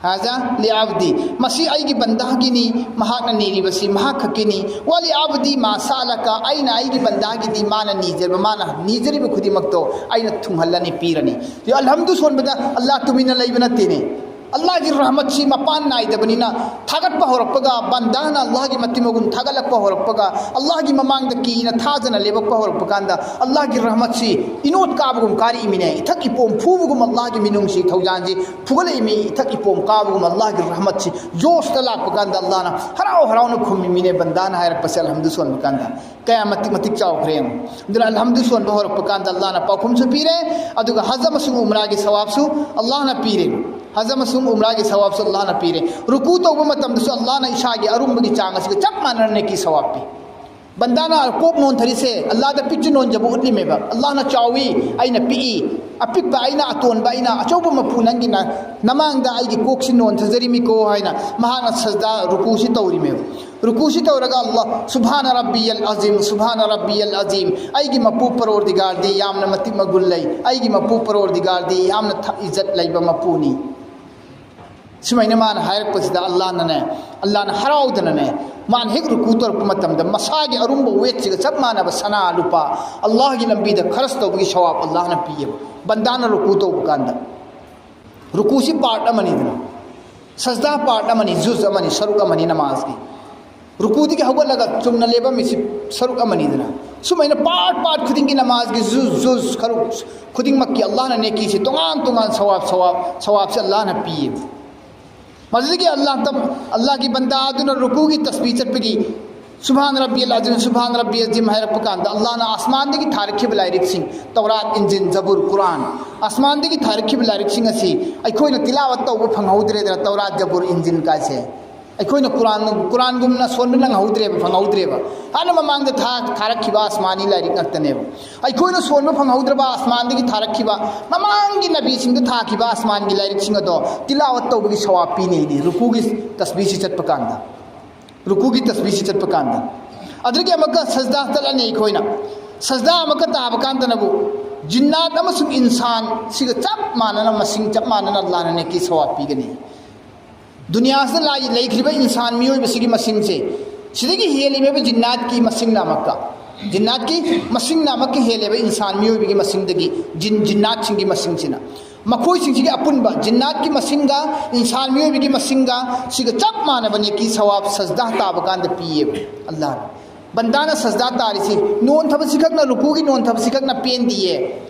"هذا لعبدي"꯫ ꯃꯁꯤ ꯑꯩꯒꯤ ꯕꯟꯗꯥꯒꯤꯅꯤ, ꯃꯍꯥꯛꯅ ꯅꯤꯔꯤꯕꯁꯤ ꯃꯍꯥꯛ ꯈꯛꯀꯤꯅꯤ꯫ "ولعبدي ما سألك"꯫ ꯑꯩꯅ ꯑꯩꯒꯤ ꯕꯟꯗꯥꯒꯤꯗꯤ ꯃꯥꯅ ꯅꯤꯖꯕ, ꯃꯥꯅ ꯅꯤꯖꯔꯤꯕ ꯈꯨꯗꯤꯡꯃꯛꯇꯣ ꯑꯩꯅ ꯊꯨꯡꯍꯜꯂꯅꯤ, ꯄꯤꯔꯅꯤ꯫ ꯑꯜꯍꯝꯗꯨ ꯁꯣꯟꯕꯗ ꯑꯜꯂꯥ ꯇꯨꯃꯤꯟꯅ ꯂꯩꯕ ꯅꯠꯇꯦꯅꯦ꯫ ꯑꯜꯂꯥꯍꯒꯤ ꯔꯍꯃꯠꯁꯤ ꯃꯄꯥꯟ ꯅꯥꯏꯗꯕꯅꯤꯅ, ꯊꯥꯒꯠꯄ ꯍꯧꯔꯛꯄꯒ, ꯕꯟꯗꯥꯅ ꯑꯜꯂꯥꯍꯒꯤ ꯃꯇꯤꯛ ꯃꯒꯨꯟ ꯊꯥꯒꯠꯂꯛꯄ ꯍꯧꯔꯛꯄꯒ, ꯑꯜꯂꯥꯍꯒꯤ ꯃꯃꯥꯡꯗ ꯀꯤꯅ ꯊꯥꯖꯅ ꯂꯦꯞꯄꯛꯄ ꯍꯧꯔꯛꯄ ꯀꯥꯟꯗ, ꯑꯜꯂꯥꯍꯒꯤ ꯔꯍꯃꯠꯁꯤ ꯏꯅꯣꯠ ꯀꯥꯕꯒꯨꯝ ꯀꯥꯔꯛꯏꯃꯤꯅꯦ, ꯏꯊꯛ ꯏꯄꯣꯝ ꯐꯨꯕꯒꯨꯝ ꯑꯜꯂꯥꯍꯒꯤ ꯃꯤꯅꯨꯡꯁꯤ ꯊꯧꯖꯥꯟꯁꯤ ꯐꯨꯒꯠꯂꯛꯏꯃꯤ, ꯏꯊꯛ ꯏꯄꯣꯝ ꯀꯥꯕꯒꯨꯝ ꯑꯜꯂꯥꯍꯒꯤ ꯔꯍꯃꯠꯁꯤ ꯖꯣꯁꯇ ꯂꯥꯛꯄ ꯀꯥꯟꯗ, ꯑꯜꯂꯥꯍꯅ ꯍꯔꯥꯎ ꯍꯔꯥꯎꯅ ꯈꯨꯝꯃꯤꯃꯤꯅꯦ ꯕꯟꯗꯥꯅ ꯍꯥꯏꯔꯛꯄꯁꯦ ꯑꯜꯍꯝꯗꯨ ꯁꯣꯟꯕ ꯀꯥꯟꯗ꯫ ꯀꯌꯥ ꯃꯇꯤꯛ ꯃꯇꯤꯛ ꯆꯥꯎꯈ꯭ꯔꯦ ꯌꯦꯡꯉꯨ꯫ ꯑꯗꯨꯅ ꯑꯜꯍꯝꯗꯨ ꯁꯣꯟꯕ ꯍꯧꯔꯛꯄ ꯀꯥꯟꯗ ꯑꯜꯂꯥꯍꯅ ꯄꯥꯎꯈꯨꯝꯁꯨ ꯄꯤꯔꯦ, ꯑꯗꯨꯒ ꯍꯖ ꯑꯃꯁꯨꯡ ꯎꯝꯔꯥꯒꯤ ꯁꯋꯥꯕꯁꯨ ꯑꯜꯂꯥꯍꯅ ꯄꯤꯔꯦ꯫ ꯍꯖ ꯑꯃꯁꯨꯡ ꯎꯝꯔꯥꯒꯤ ꯁꯋꯥꯕꯁꯨ ꯑꯜꯂꯥꯍꯅ ꯄꯤꯔꯦ꯫ ꯔꯨꯀꯨ ꯇꯧꯕ ꯃꯇꯝꯗꯁꯨ ꯑꯜꯂꯥꯍꯅ ꯏꯁꯥꯒꯤ ꯑꯔꯨꯝꯕꯒꯤ ꯆꯥꯡ ꯑꯁꯤꯒ ꯆꯞ ꯃꯥꯟꯅꯅ ꯅꯦꯀꯤ ꯁꯋꯥꯕ ꯄꯤ꯫ ꯕꯟꯗꯥꯅ ꯀꯣꯛ ꯅꯣꯟꯊꯔꯤꯁꯦ ꯑꯜꯂꯥꯍꯗ ꯄꯤꯛꯁꯨ ꯅꯣꯟꯖꯕ ꯎꯠꯂꯤꯃꯦꯕ꯫ "ꯑꯜꯂꯥꯍꯅ ꯆꯥꯎꯏ, ꯑꯩꯅ ꯄꯤꯛꯏ, ꯑꯄꯤꯛꯄ ꯑꯩꯅ ꯑꯇꯣꯟꯕ, ꯑꯩꯅ ꯑꯆꯧꯕ ꯃꯄꯨ ꯅꯪꯒꯤ ꯅ-, ꯅꯃꯥꯡꯗ ꯑꯩꯒꯤ ꯀꯣꯛꯁꯤ ꯅꯣꯟꯊꯖꯔꯤꯃꯤꯀꯣ" ꯍꯥꯏꯅ ꯃꯍꯥꯛꯅ ꯁꯖꯗꯥ, ꯔꯨꯀꯨꯁꯤ ꯇꯧꯔꯤꯃꯦꯕ꯫ ꯔꯨꯀꯨꯁꯤ ꯇꯧꯔꯒ ꯑꯜꯂꯥꯍ, "ꯁꯨꯕꯍꯥꯅ ꯔꯕꯤꯌꯜ ꯑꯖꯤꯝ, ꯁꯨꯕꯍꯥꯅ ꯔꯕꯤꯌꯜ ꯑꯖꯤꯝ, ꯑꯩꯒꯤ ꯃꯄꯨ ꯄꯔꯣꯔꯗꯤꯒꯥꯔꯗꯤ ꯌꯥꯝꯅ ꯃꯇꯤꯛ ꯃꯒꯨꯟ ꯂꯩ, ꯑꯩꯒꯤ ꯃꯄꯨ ꯄꯔꯣꯔꯗꯤꯒꯥꯔꯗꯤ ꯌꯥꯝꯅ ꯊ-, ꯏꯖꯠ ꯂꯩꯕ ꯃꯄꯨꯅꯤ"꯫ ꯁꯨꯃꯥꯏꯅ ꯃꯥꯅ ꯍꯥꯏꯔꯛꯄꯁꯤꯗ ꯑꯜꯂꯥꯍꯅꯅꯦ, ꯑꯜꯂꯥꯍꯅ ꯍꯔꯥꯎꯗꯅꯅꯦ, ꯃꯥꯅ ꯍꯦꯛ ꯔꯨꯀꯨ ꯇꯧꯔꯛꯄ ꯃꯇꯝꯗ ꯃꯁꯥꯒꯤ ꯑꯔꯨꯝꯕ ꯋꯦꯠꯁꯤꯒ ꯆꯞ ꯃꯥꯟꯅꯕ ꯁꯅꯥ ꯂꯨꯄꯥ ꯑꯜꯂꯥꯍꯒꯤ ꯂꯝꯕꯤꯗ ꯈꯔꯁ ꯇꯧꯕꯒꯤ ꯁꯋꯥꯕ ꯑꯜꯂꯥꯍꯅ ꯄꯤꯌꯦꯕ, ꯕꯟꯗꯥꯅ ꯔꯨꯀꯨ ꯇꯧꯕ ꯀꯥꯟꯗ꯫ ꯔꯨꯀꯨꯁꯤ ꯄꯥꯔꯠ ꯑꯃꯅꯤꯗꯅ, ꯁꯖꯗꯥ ꯄꯥꯔꯠ ꯑꯃꯅꯤ, ꯖꯨꯖ ꯑꯃꯅꯤ, ꯁꯔꯨꯛ ꯑꯃꯅꯤ ꯅꯃꯥꯖꯀꯤ꯫ ꯔꯨꯀꯨꯗꯒꯤ ꯍꯧꯒꯠꯂꯒ ꯆꯨꯝꯅ ꯂꯦꯞꯄꯝꯃꯤꯁꯤ ꯁꯔꯨꯛ ꯑꯃꯅꯤꯗꯅ꯫ ꯁꯨꯃꯥꯏꯅ ꯄꯥꯔꯠ ꯄꯥꯔꯠ ꯈꯨꯗꯤꯡꯒꯤ ꯅꯃꯥꯖꯒꯤ ꯖꯨꯖ ꯖꯨꯖ ꯁꯔꯨꯛ ꯈꯨꯗꯤꯡꯃꯛꯀꯤ ꯑꯜꯂꯥꯍꯅ ꯅꯦꯀꯤꯁꯤ ꯇꯣꯉꯥꯟ ꯇꯣꯉꯥꯟ ꯁꯋꯥꯕ, ꯁꯋꯥꯕ, ꯁꯋꯥꯕꯁꯤ ꯑꯜꯂꯥꯍꯅ ꯄꯤꯌꯦꯕ꯫ ꯃꯁꯤꯗꯒꯤ ꯑꯜꯂꯥꯍ ꯇꯝ-, ꯑꯜꯂꯥꯍꯒꯤ ꯕꯟꯗꯥ ꯑꯗꯨꯅ ꯔꯨꯀꯨꯒꯤ ꯇꯁꯕꯤ ꯆꯠꯄꯒꯤ "ꯁꯨꯕꯍꯥꯟ ꯔꯕꯤꯌꯜ ꯑꯖꯤꯝ, ꯁꯨꯕꯍꯥꯟ ꯔꯕꯤꯌꯜ ꯑꯖꯤꯝ" ꯍꯥꯏꯔꯛꯄ ꯀꯥꯟꯗ, ꯑꯜꯂꯥꯍꯅ ꯑꯁꯃꯥꯟꯗꯒꯤ ꯊꯥꯔꯛꯈꯤꯕ ꯂꯥꯏꯔꯤꯛꯁꯤꯡ, ꯇꯧꯔꯥꯠ, ꯏꯟꯖꯤꯟ, ꯖꯕꯨꯔ, ꯀꯨꯔꯥꯟ, ꯑꯁꯃꯥꯟꯗꯒꯤ ꯊꯥꯔꯛꯈꯤꯕ ꯂꯥꯏꯔꯤꯛꯁꯤꯡ ꯑꯁꯤ ꯑꯩꯈꯣꯏꯅ ꯇꯤꯂꯥꯋꯠ ꯇꯧꯕ ꯐꯪꯍꯧꯗ꯭ꯔꯦꯗꯅ, ꯇꯧꯔꯥꯠ, ꯖꯕꯨꯔ, ꯏꯟꯖꯤꯟ ꯀꯥꯏꯁꯦ꯫ ꯑꯩꯈꯣꯏꯅ ꯀꯨꯔꯥꯟ, ꯀꯨꯔꯥꯟꯒꯨꯝꯅ ꯁꯣꯟꯕ ꯅꯪꯍꯧꯗ꯭ꯔꯦꯕ, ꯐꯪꯍꯧꯗ꯭ꯔꯦꯕ꯫ ꯍꯥꯟꯅ ꯃꯃꯥꯡꯗ ꯊꯥ-, ꯊꯥꯔꯛꯈꯤꯕ ꯑꯁꯃꯥꯅꯤ ꯂꯥꯏꯔꯤꯛ ꯉꯥꯛꯇꯅꯦꯕ꯫ ꯑꯩꯈꯣꯏꯅ ꯁꯣꯟꯕ ꯐꯪꯍꯧꯗ꯭ꯔꯕ ꯑꯁꯃꯥꯟꯗꯒꯤ ꯊꯥꯔꯛꯈꯤꯕ ꯃꯃꯥꯡꯒꯤ ꯅꯕꯤꯁꯤꯡꯗ ꯊꯥꯈꯤꯕ ꯑꯁꯃꯥꯟꯒꯤ ꯂꯥꯏꯔꯤꯛꯁꯤꯡ ꯑꯗꯣ ꯇꯤꯂꯥꯋꯠ ꯇꯧꯕꯒꯤ ꯁꯋꯥꯕ ꯄꯤꯅꯤ ꯍꯥꯏꯅꯤ, ꯔꯨꯀꯨꯒꯤ ꯇꯁꯕꯤꯁꯤ ꯆꯠꯄ ꯀꯥꯟꯗ꯫ ꯔꯨꯀꯨꯒꯤ ꯇꯁꯕꯤꯁꯤ ꯆꯠꯄ ꯀꯥꯟꯗ꯫ ꯑꯗꯨꯗꯒꯤ ꯑꯃꯨꯛꯀ ꯁꯖꯗꯥ ꯆꯠꯂꯅꯤ ꯑꯩꯈꯣꯏꯅ꯫ ꯁꯖꯗꯥ ꯑꯃꯨꯛꯀ ꯇꯥꯕ ꯀꯥꯟꯗꯅꯕꯨ ꯖꯤꯟꯅꯥꯠ ꯑꯃꯁꯨꯡ ꯏꯟꯁꯥꯟ ꯁꯤꯒ ꯆꯞ ꯃꯥꯟꯅꯅ, ꯃꯁꯤꯡ ꯆꯞ ꯃꯥꯟꯅꯅ ꯑꯜꯂꯥꯍꯅ ꯅꯦꯀꯤ ꯁꯋꯥꯕ ꯄꯤꯒꯅꯤ꯫ ꯗꯨꯅꯤꯌꯥꯁꯤꯗ ꯂꯥꯏ-, ꯂꯩꯈ꯭ꯔꯤꯕ ꯏꯟꯁꯥꯟ ꯃꯤꯑꯣꯏꯕꯁꯤꯒꯤ ꯃꯁꯤꯡꯁꯦ, ꯁꯤꯗꯒꯤ ꯍꯦꯜꯂꯤꯕ ꯖꯤꯟꯅꯥꯠꯀꯤ ꯃꯁꯤꯡꯅ ꯑꯃꯨꯛꯀ, ꯖꯤꯟꯅꯥꯠꯀꯤ ꯃꯁꯤꯡꯅ ꯑꯃꯨꯛꯀ ꯍꯦꯜꯂꯦꯕ ꯏꯟꯁꯥꯟ ꯃꯤꯑꯣꯏꯕꯒꯤ ꯃꯁꯤꯡꯗꯒꯤ, ꯖꯤꯟ, ꯖꯤꯟꯅꯥꯠꯁꯤꯡꯒꯤ ꯃꯁꯤꯡꯁꯤꯅ꯫ ꯃꯈꯣꯏꯁꯤꯡꯁꯤꯒꯤ ꯑꯄꯨꯟꯕ ꯖꯤꯟꯅꯥꯠꯀꯤ ꯃꯁꯤꯡꯒ ꯏꯟꯁꯥꯟ ꯃꯤꯑꯣꯏꯕꯒꯤ ꯃꯁꯤꯡꯒ ꯁꯤꯒ ꯆꯞ ꯃꯥꯟꯅꯕ ꯅꯦꯀꯤ ꯁꯋꯥꯕ ꯁꯖꯗꯥ ꯇꯥꯕ ꯀꯥꯟꯗ ꯄꯤꯌꯦꯕ ꯑꯜꯂꯥꯍꯅ꯫ ꯕꯟꯗꯥꯅ ꯁꯖꯗꯥ ꯇꯥꯔꯤꯁꯤ, ꯅꯣꯟꯊꯕꯁꯤꯈꯛꯅ, ꯔꯨꯀꯨꯒꯤ ꯅꯣꯟꯊꯕꯁꯤꯈꯛꯅ ꯄꯦꯟꯗꯤꯌꯦ꯫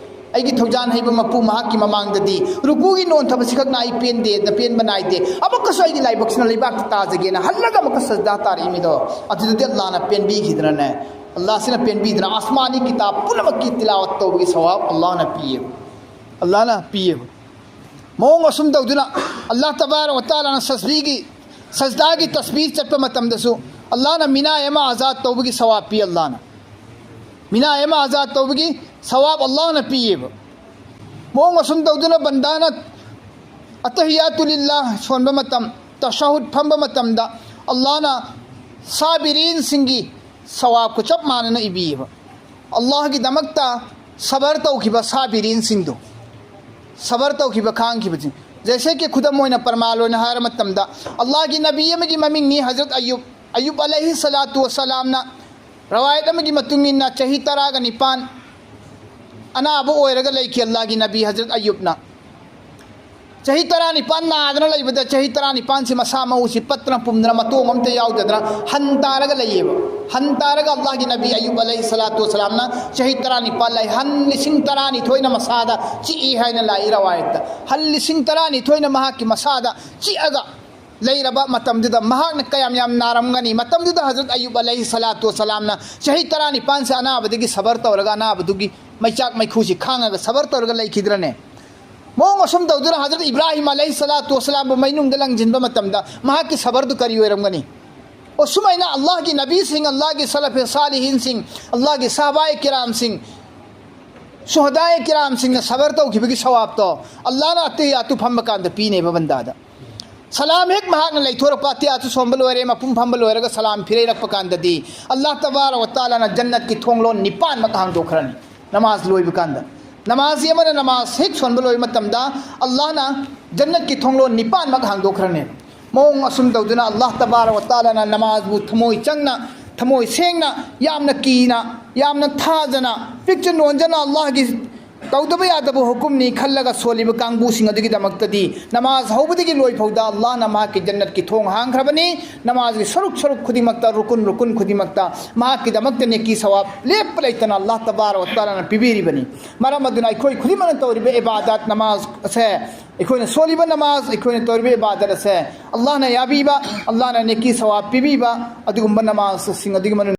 ꯑꯩꯒꯤ ꯊꯧꯖꯥꯟ ꯍꯩꯕ ꯃꯄꯨ ꯃꯍꯥꯛꯀꯤ ꯃꯃꯥꯡꯗꯗꯤ ꯔꯨꯀꯨꯒꯤ ꯅꯣꯟꯊꯕꯁꯤꯈꯛꯅ ꯑꯩ ꯄꯦꯟꯗꯦ, ꯄꯦꯟꯕ ꯅꯥꯏꯗꯦ꯫ ꯑꯃꯨꯛꯀꯁꯨ ꯑꯩꯒꯤ ꯂꯥꯏꯕꯛꯁꯤꯅ ꯂꯩꯕꯥꯛꯇ ꯇꯥꯖꯒꯦꯅ ꯍꯜꯂꯒ ꯑꯃꯨꯛꯀ ꯁꯖꯗꯥ ꯇꯥꯔꯛꯏ ꯃꯤꯗꯣ꯫ ꯑꯗꯨꯗꯗꯤ ꯑꯜꯂꯥꯍꯅ ꯄꯦꯟꯕꯤꯈꯤꯗ꯭ꯔꯅꯦ? ꯑꯜꯂꯥꯍꯁꯤꯅ ꯄꯦꯟꯕꯤꯗ꯭ꯔꯥ? ꯑꯁꯃꯥꯅꯤ ꯀꯤꯇꯥꯕ ꯄꯨꯝꯅꯃꯛꯀꯤ ꯇꯤꯂꯥꯋꯠ ꯇꯧꯕꯒꯤ ꯁꯋꯥꯕ ꯑꯜꯂꯥꯍꯅ ꯄꯤꯌꯦꯕ꯫ ꯑꯜꯂꯥꯍꯅ ꯄꯤꯌꯦꯕ꯫ ꯃꯑꯣꯡ ꯑꯁꯨꯝ ꯇꯧꯗꯨꯅ ꯑꯜꯂꯥꯍ ꯇꯕꯥꯔꯛ ꯋ ꯇꯥꯂꯥꯅ ꯁꯖꯕꯤꯒꯤ, ꯁꯖꯗꯥꯒꯤ ꯇꯁꯕꯤ ꯆꯠꯄ ꯃꯇꯝꯗꯁꯨ ꯑꯜꯂꯥꯍꯅ ꯃꯤꯅꯥꯏ ꯑꯃ ꯑꯖꯥꯗ ꯇꯧꯕꯒꯤ ꯁꯋꯥꯕ ꯄꯤ ꯑꯜꯂꯥꯍꯅ꯫ ꯃꯤꯅꯥꯏ ꯑꯃ ꯑꯖꯥꯗ ꯇꯧꯕꯒꯤ ꯁꯋꯥꯕ ꯑꯜꯂꯥꯍꯅ ꯄꯤꯌꯦꯕ꯫ ꯃꯑꯣꯡ ꯑꯁꯨꯝ ꯇꯧꯗꯨꯅ ꯕꯟꯗꯥꯅ ꯑꯇꯍꯤꯌꯥꯇꯨ ꯂꯤꯜꯂꯥꯍ ꯁꯣꯟꯕ ꯃꯇꯝ, ꯇꯁꯍꯨꯗ ꯐꯝꯕ ꯃꯇꯝꯗ ꯑꯜꯂꯥꯍꯅ ꯁꯥꯕꯤꯔꯤꯟꯁꯤꯡꯒꯤ ꯁꯋꯥꯕꯀ ꯆꯞ ꯃꯥꯟꯅꯅ ꯏꯕꯤꯌꯦꯕ꯫ ꯑꯜꯂꯥꯍꯒꯤꯗꯃꯛꯇ ꯁꯕꯔ ꯇꯧꯈꯤꯕ ꯁꯥꯕꯤꯔꯤꯟꯁꯤꯡꯗꯣ, ꯁꯕꯔ ꯇꯧꯈꯤꯕ, ꯈꯥꯡꯈꯤꯕꯁꯤꯡ꯫ ꯖꯩꯁꯦ ꯀꯤ ꯈꯨꯗꯝ ꯑꯣꯏꯅ, ꯄ꯭ꯔꯃꯥꯟ ꯑꯣꯏꯅ ꯍꯥꯏꯔ ꯃꯇꯝꯗ, ꯑꯜꯂꯥꯍꯒꯤ ꯅꯕꯤ ꯑꯃꯒꯤ ꯃꯃꯤꯡꯅꯤ ꯍꯖꯔꯠ ꯑꯌꯨꯕ꯫ ꯑꯌꯨꯕ ꯑꯂꯩꯍꯤ ꯁꯂꯥꯇꯨ ꯋꯁꯂꯥꯝꯅ ꯔꯋꯥꯌꯠ ꯑꯃꯒꯤ ꯃꯇꯨꯡ ꯏꯟꯅ ꯆꯍꯤ ꯇꯔꯥꯒ ꯅꯤꯄꯥꯟ ꯑꯅꯥꯕ ꯑꯣꯏꯔꯒ ꯂꯩꯈꯤ ꯑꯜꯂꯥꯍꯒꯤ ꯅꯕꯤ ꯍꯖꯔꯠ ꯑꯌꯨꯕꯅ꯫ ꯆꯍꯤ ꯇꯔꯥꯅꯤꯄꯥꯟ ꯅꯥꯗꯅ ꯂꯩꯕꯗ, ꯆꯍꯤ ꯇꯔꯥꯅꯤꯄꯥꯟꯁꯤ ꯃꯁꯥ ꯃꯎꯁꯤ ꯄꯠꯇꯅ ꯄꯨꯝꯗꯅ ꯃꯇꯣꯡ ꯑꯝꯇ ꯌꯥꯎꯗꯗꯅ ꯍꯟ ꯇꯥꯔꯒ ꯂꯩꯌꯦꯕ꯫ ꯍꯟ ꯇꯥꯔꯒ ꯑꯜꯂꯥꯍꯒꯤ ꯅꯕꯤ ꯑꯌꯨꯕ ꯑꯂꯩꯍꯤ ꯁꯂꯥꯇꯨ ꯋꯁꯂꯥꯝꯅ ꯆꯍꯤ ꯇꯔꯥꯅꯤꯄꯥꯟ ꯂꯩ, ꯍꯟ ꯂꯤꯁꯤꯡ ꯇꯔꯥꯅꯤꯊꯣꯏꯅ ꯃꯁꯥꯗ ꯆꯤꯛꯏ ꯍꯥꯏꯅ ꯂꯥꯛꯏ ꯔꯋꯥꯌꯠꯇ꯫ ꯍꯟ ꯂꯤꯁꯤꯡ ꯇꯔꯥꯅꯤꯊꯣꯏꯅ ꯃꯍꯥꯛꯀꯤ ꯃꯁꯥꯗ ꯆꯤꯛꯑꯒ ꯂꯩꯔꯕ ꯃꯇꯝꯗꯨꯗ ꯃꯍꯥꯛꯅ ꯀꯌꯥꯝ ꯌꯥꯝ ꯅꯥꯔꯝꯒꯅꯤ? ꯃꯇꯝꯗꯨꯗ ꯍꯖꯔꯠ ꯑꯌꯨꯕ ꯑꯂꯩꯍꯤ ꯁꯂꯥꯇꯨ ꯋꯁꯂꯥꯝꯅ ꯆꯍꯤ ꯇꯔꯥꯅꯤꯄꯥꯟꯁꯦ ꯑꯅꯥꯕꯗꯒꯤ ꯁꯕꯔ ꯇꯧꯔꯒ, ꯑꯅꯥꯕꯗꯨꯒꯤ ꯃꯩꯆꯥꯛ ꯃꯩꯈꯨꯁꯤ ꯈꯥꯡꯉꯒ ꯁꯕꯔ ꯇꯧꯔꯒ ꯂꯩꯈꯤꯗ꯭ꯔꯅꯦ? ꯃꯑꯣꯡ ꯑꯁꯨꯝ ꯇꯧꯗꯨꯅ ꯍꯖꯔꯠ ꯏꯕ꯭ꯔꯥꯍꯤꯝ ꯑꯂꯩꯍꯤ ꯁꯂꯥꯇꯨ ꯋꯁꯂꯥꯝꯕꯨ ꯃꯩꯅꯨꯡꯗ ꯂꯪꯁꯤꯟꯕ ꯃꯇꯝꯗ ꯃꯍꯥꯛꯀꯤ ꯁꯕꯔꯗꯨ ꯀꯔꯤ ꯑꯣꯏꯔꯝꯒꯅꯤ? ꯑꯁꯨꯃꯥꯏꯅ ꯑꯜꯂꯥꯍꯒꯤ ꯅꯕꯤꯁꯤꯡ, ꯑꯜꯂꯥꯍꯒꯤ ꯁꯂꯐꯦ ꯁꯥꯂꯤꯍꯤꯟꯁꯤꯡ, ꯑꯜꯂꯥꯍꯒꯤ ꯁꯍꯥꯕꯥꯏ ꯀꯤꯔꯥꯝꯁꯤꯡ, ꯁꯨꯍꯗꯥꯏ ꯀꯤꯔꯥꯝꯁꯤꯡꯅ ꯁꯕꯔ ꯇꯧꯈꯤꯕꯒꯤ ꯁꯋꯥꯕꯇꯣ ꯑꯜꯂꯥꯍꯅ ꯑꯇꯤꯌꯥꯇꯨ ꯐꯝꯕ ꯀꯥꯟꯗ ꯄꯤꯅꯦꯕ ꯕꯟꯗꯥꯗ꯫ ꯁꯂꯥꯝ ꯍꯦꯛ ꯃꯍꯥꯛꯅ ꯂꯩꯊꯣꯔꯛꯄ, ꯑꯇꯤꯌꯥꯇꯨ ꯁꯣꯟꯕ ꯂꯣꯏꯔꯦ, ꯃꯄꯨꯡ ꯐꯥꯕ ꯂꯣꯏꯔꯒ ꯁꯂꯥꯝ ꯐꯤꯔꯩꯔꯛꯄ ꯀꯥꯟꯗꯗꯤ ꯑꯜꯂꯥꯍ ꯇꯕꯥꯔꯛ ꯋ ꯇꯥꯂꯥꯅ ꯖꯟꯅꯠꯀꯤ ꯊꯣꯡꯂꯣꯟ ꯅꯤꯄꯥꯟꯃꯛ ꯍꯥꯡꯗꯣꯛꯈ꯭ꯔꯅꯤ꯫ ꯅꯃꯥꯖ ꯂꯣꯏꯕ ꯀꯥꯟꯗ, ꯅꯃꯥꯖꯤ ꯑꯃꯅ ꯅꯃꯥꯖ ꯍꯦꯛ ꯁꯣꯟꯕ ꯂꯣꯏꯕ ꯃꯇꯝꯗ ꯑꯜꯂꯥꯍꯅ ꯖꯟꯅꯠꯀꯤ ꯊꯣꯡꯂꯣꯟ ꯅꯤꯄꯥꯟꯃꯛ ꯍꯥꯡꯗꯣꯛꯈ꯭ꯔꯅꯦꯕ꯫ ꯃꯑꯣꯡ ꯑꯁꯨꯝ ꯇꯧꯗꯨꯅ ꯑꯜꯂꯥꯍ ꯇꯕꯥꯔꯛ ꯋ ꯇꯥꯂꯥꯅ ꯅꯃꯥꯖꯕꯨ ꯊꯃꯣꯏ ꯆꯪꯅ, ꯊꯃꯣꯏ ꯁꯦꯡꯅ, ꯌꯥꯝꯅ ꯀꯤꯅ, ꯌꯥꯝꯅ ꯊꯥꯖꯅ, ꯄꯤꯛꯆ ꯅꯣꯟꯖꯅ ꯑꯜꯂꯥꯍꯒꯤ ꯇꯧꯗꯕ ꯌꯥꯗꯕ ꯍꯨꯀꯨꯝꯅꯤ ꯈꯜꯂꯒ ꯁꯣꯜꯂꯤꯕ ꯀꯥꯡꯕꯨꯁꯤꯡ ꯑꯗꯨꯒꯤꯗꯃꯛꯇꯗꯤ ꯅꯃꯥꯖ ꯍꯧꯕꯗꯒꯤ ꯂꯣꯏ ꯐꯥꯎꯗ ꯑꯜꯂꯥꯍꯅ ꯃꯍꯥꯛꯀꯤ ꯖꯟꯅꯠꯀꯤ ꯊꯣꯡ ꯍꯥꯡꯈ꯭ꯔꯕꯅꯤ꯫ ꯅꯃꯥꯖꯒꯤ ꯁꯔꯨꯛ ꯁꯔꯨꯛ ꯈꯨꯗꯤꯡꯃꯛꯇ, ꯔꯨꯀꯨꯟ ꯔꯨꯀꯨꯟ ꯈꯨꯗꯤꯡꯃꯛꯇ ꯃꯍꯥꯛꯀꯤꯗꯃꯛꯇ ꯅꯦꯀꯤ ꯁꯋꯥꯕ ꯂꯦꯞꯄ ꯂꯩꯇꯅ ꯑꯜꯂꯥꯍ ꯇꯕꯥꯔꯛ ꯋ ꯇꯥꯂꯥꯅ ꯄꯤꯕꯤꯔꯤꯕꯅꯤ꯫ ꯃꯔꯝ ꯑꯗꯨꯅ ꯑꯩꯈꯣꯏ ꯈꯨꯗꯤꯡꯃꯛꯅ ꯇꯧꯔꯤꯕ ꯏꯕꯥꯗꯠ ꯅꯃꯥꯖ ꯑꯁꯦ, ꯑꯩꯈꯣꯏꯅ ꯁꯣꯜꯂꯤꯕ ꯅꯃꯥꯖ, ꯑꯩꯈꯣꯏꯅ ꯇꯧꯔꯤꯕ ꯏꯕꯥꯗꯠ ꯑꯁꯦ ꯑꯜꯂꯥꯍꯅ ꯌꯥꯕꯤꯕ, ꯑꯜꯂꯥꯍꯅ ꯅꯦꯀꯤ ꯁꯋꯥꯕ ꯄꯤꯕꯤꯕ ꯑꯗꯨꯒꯨꯝꯕ ꯅꯃꯥꯖꯁꯤꯡ ꯑꯗꯨꯒꯤ ꯃꯅꯨꯡꯗ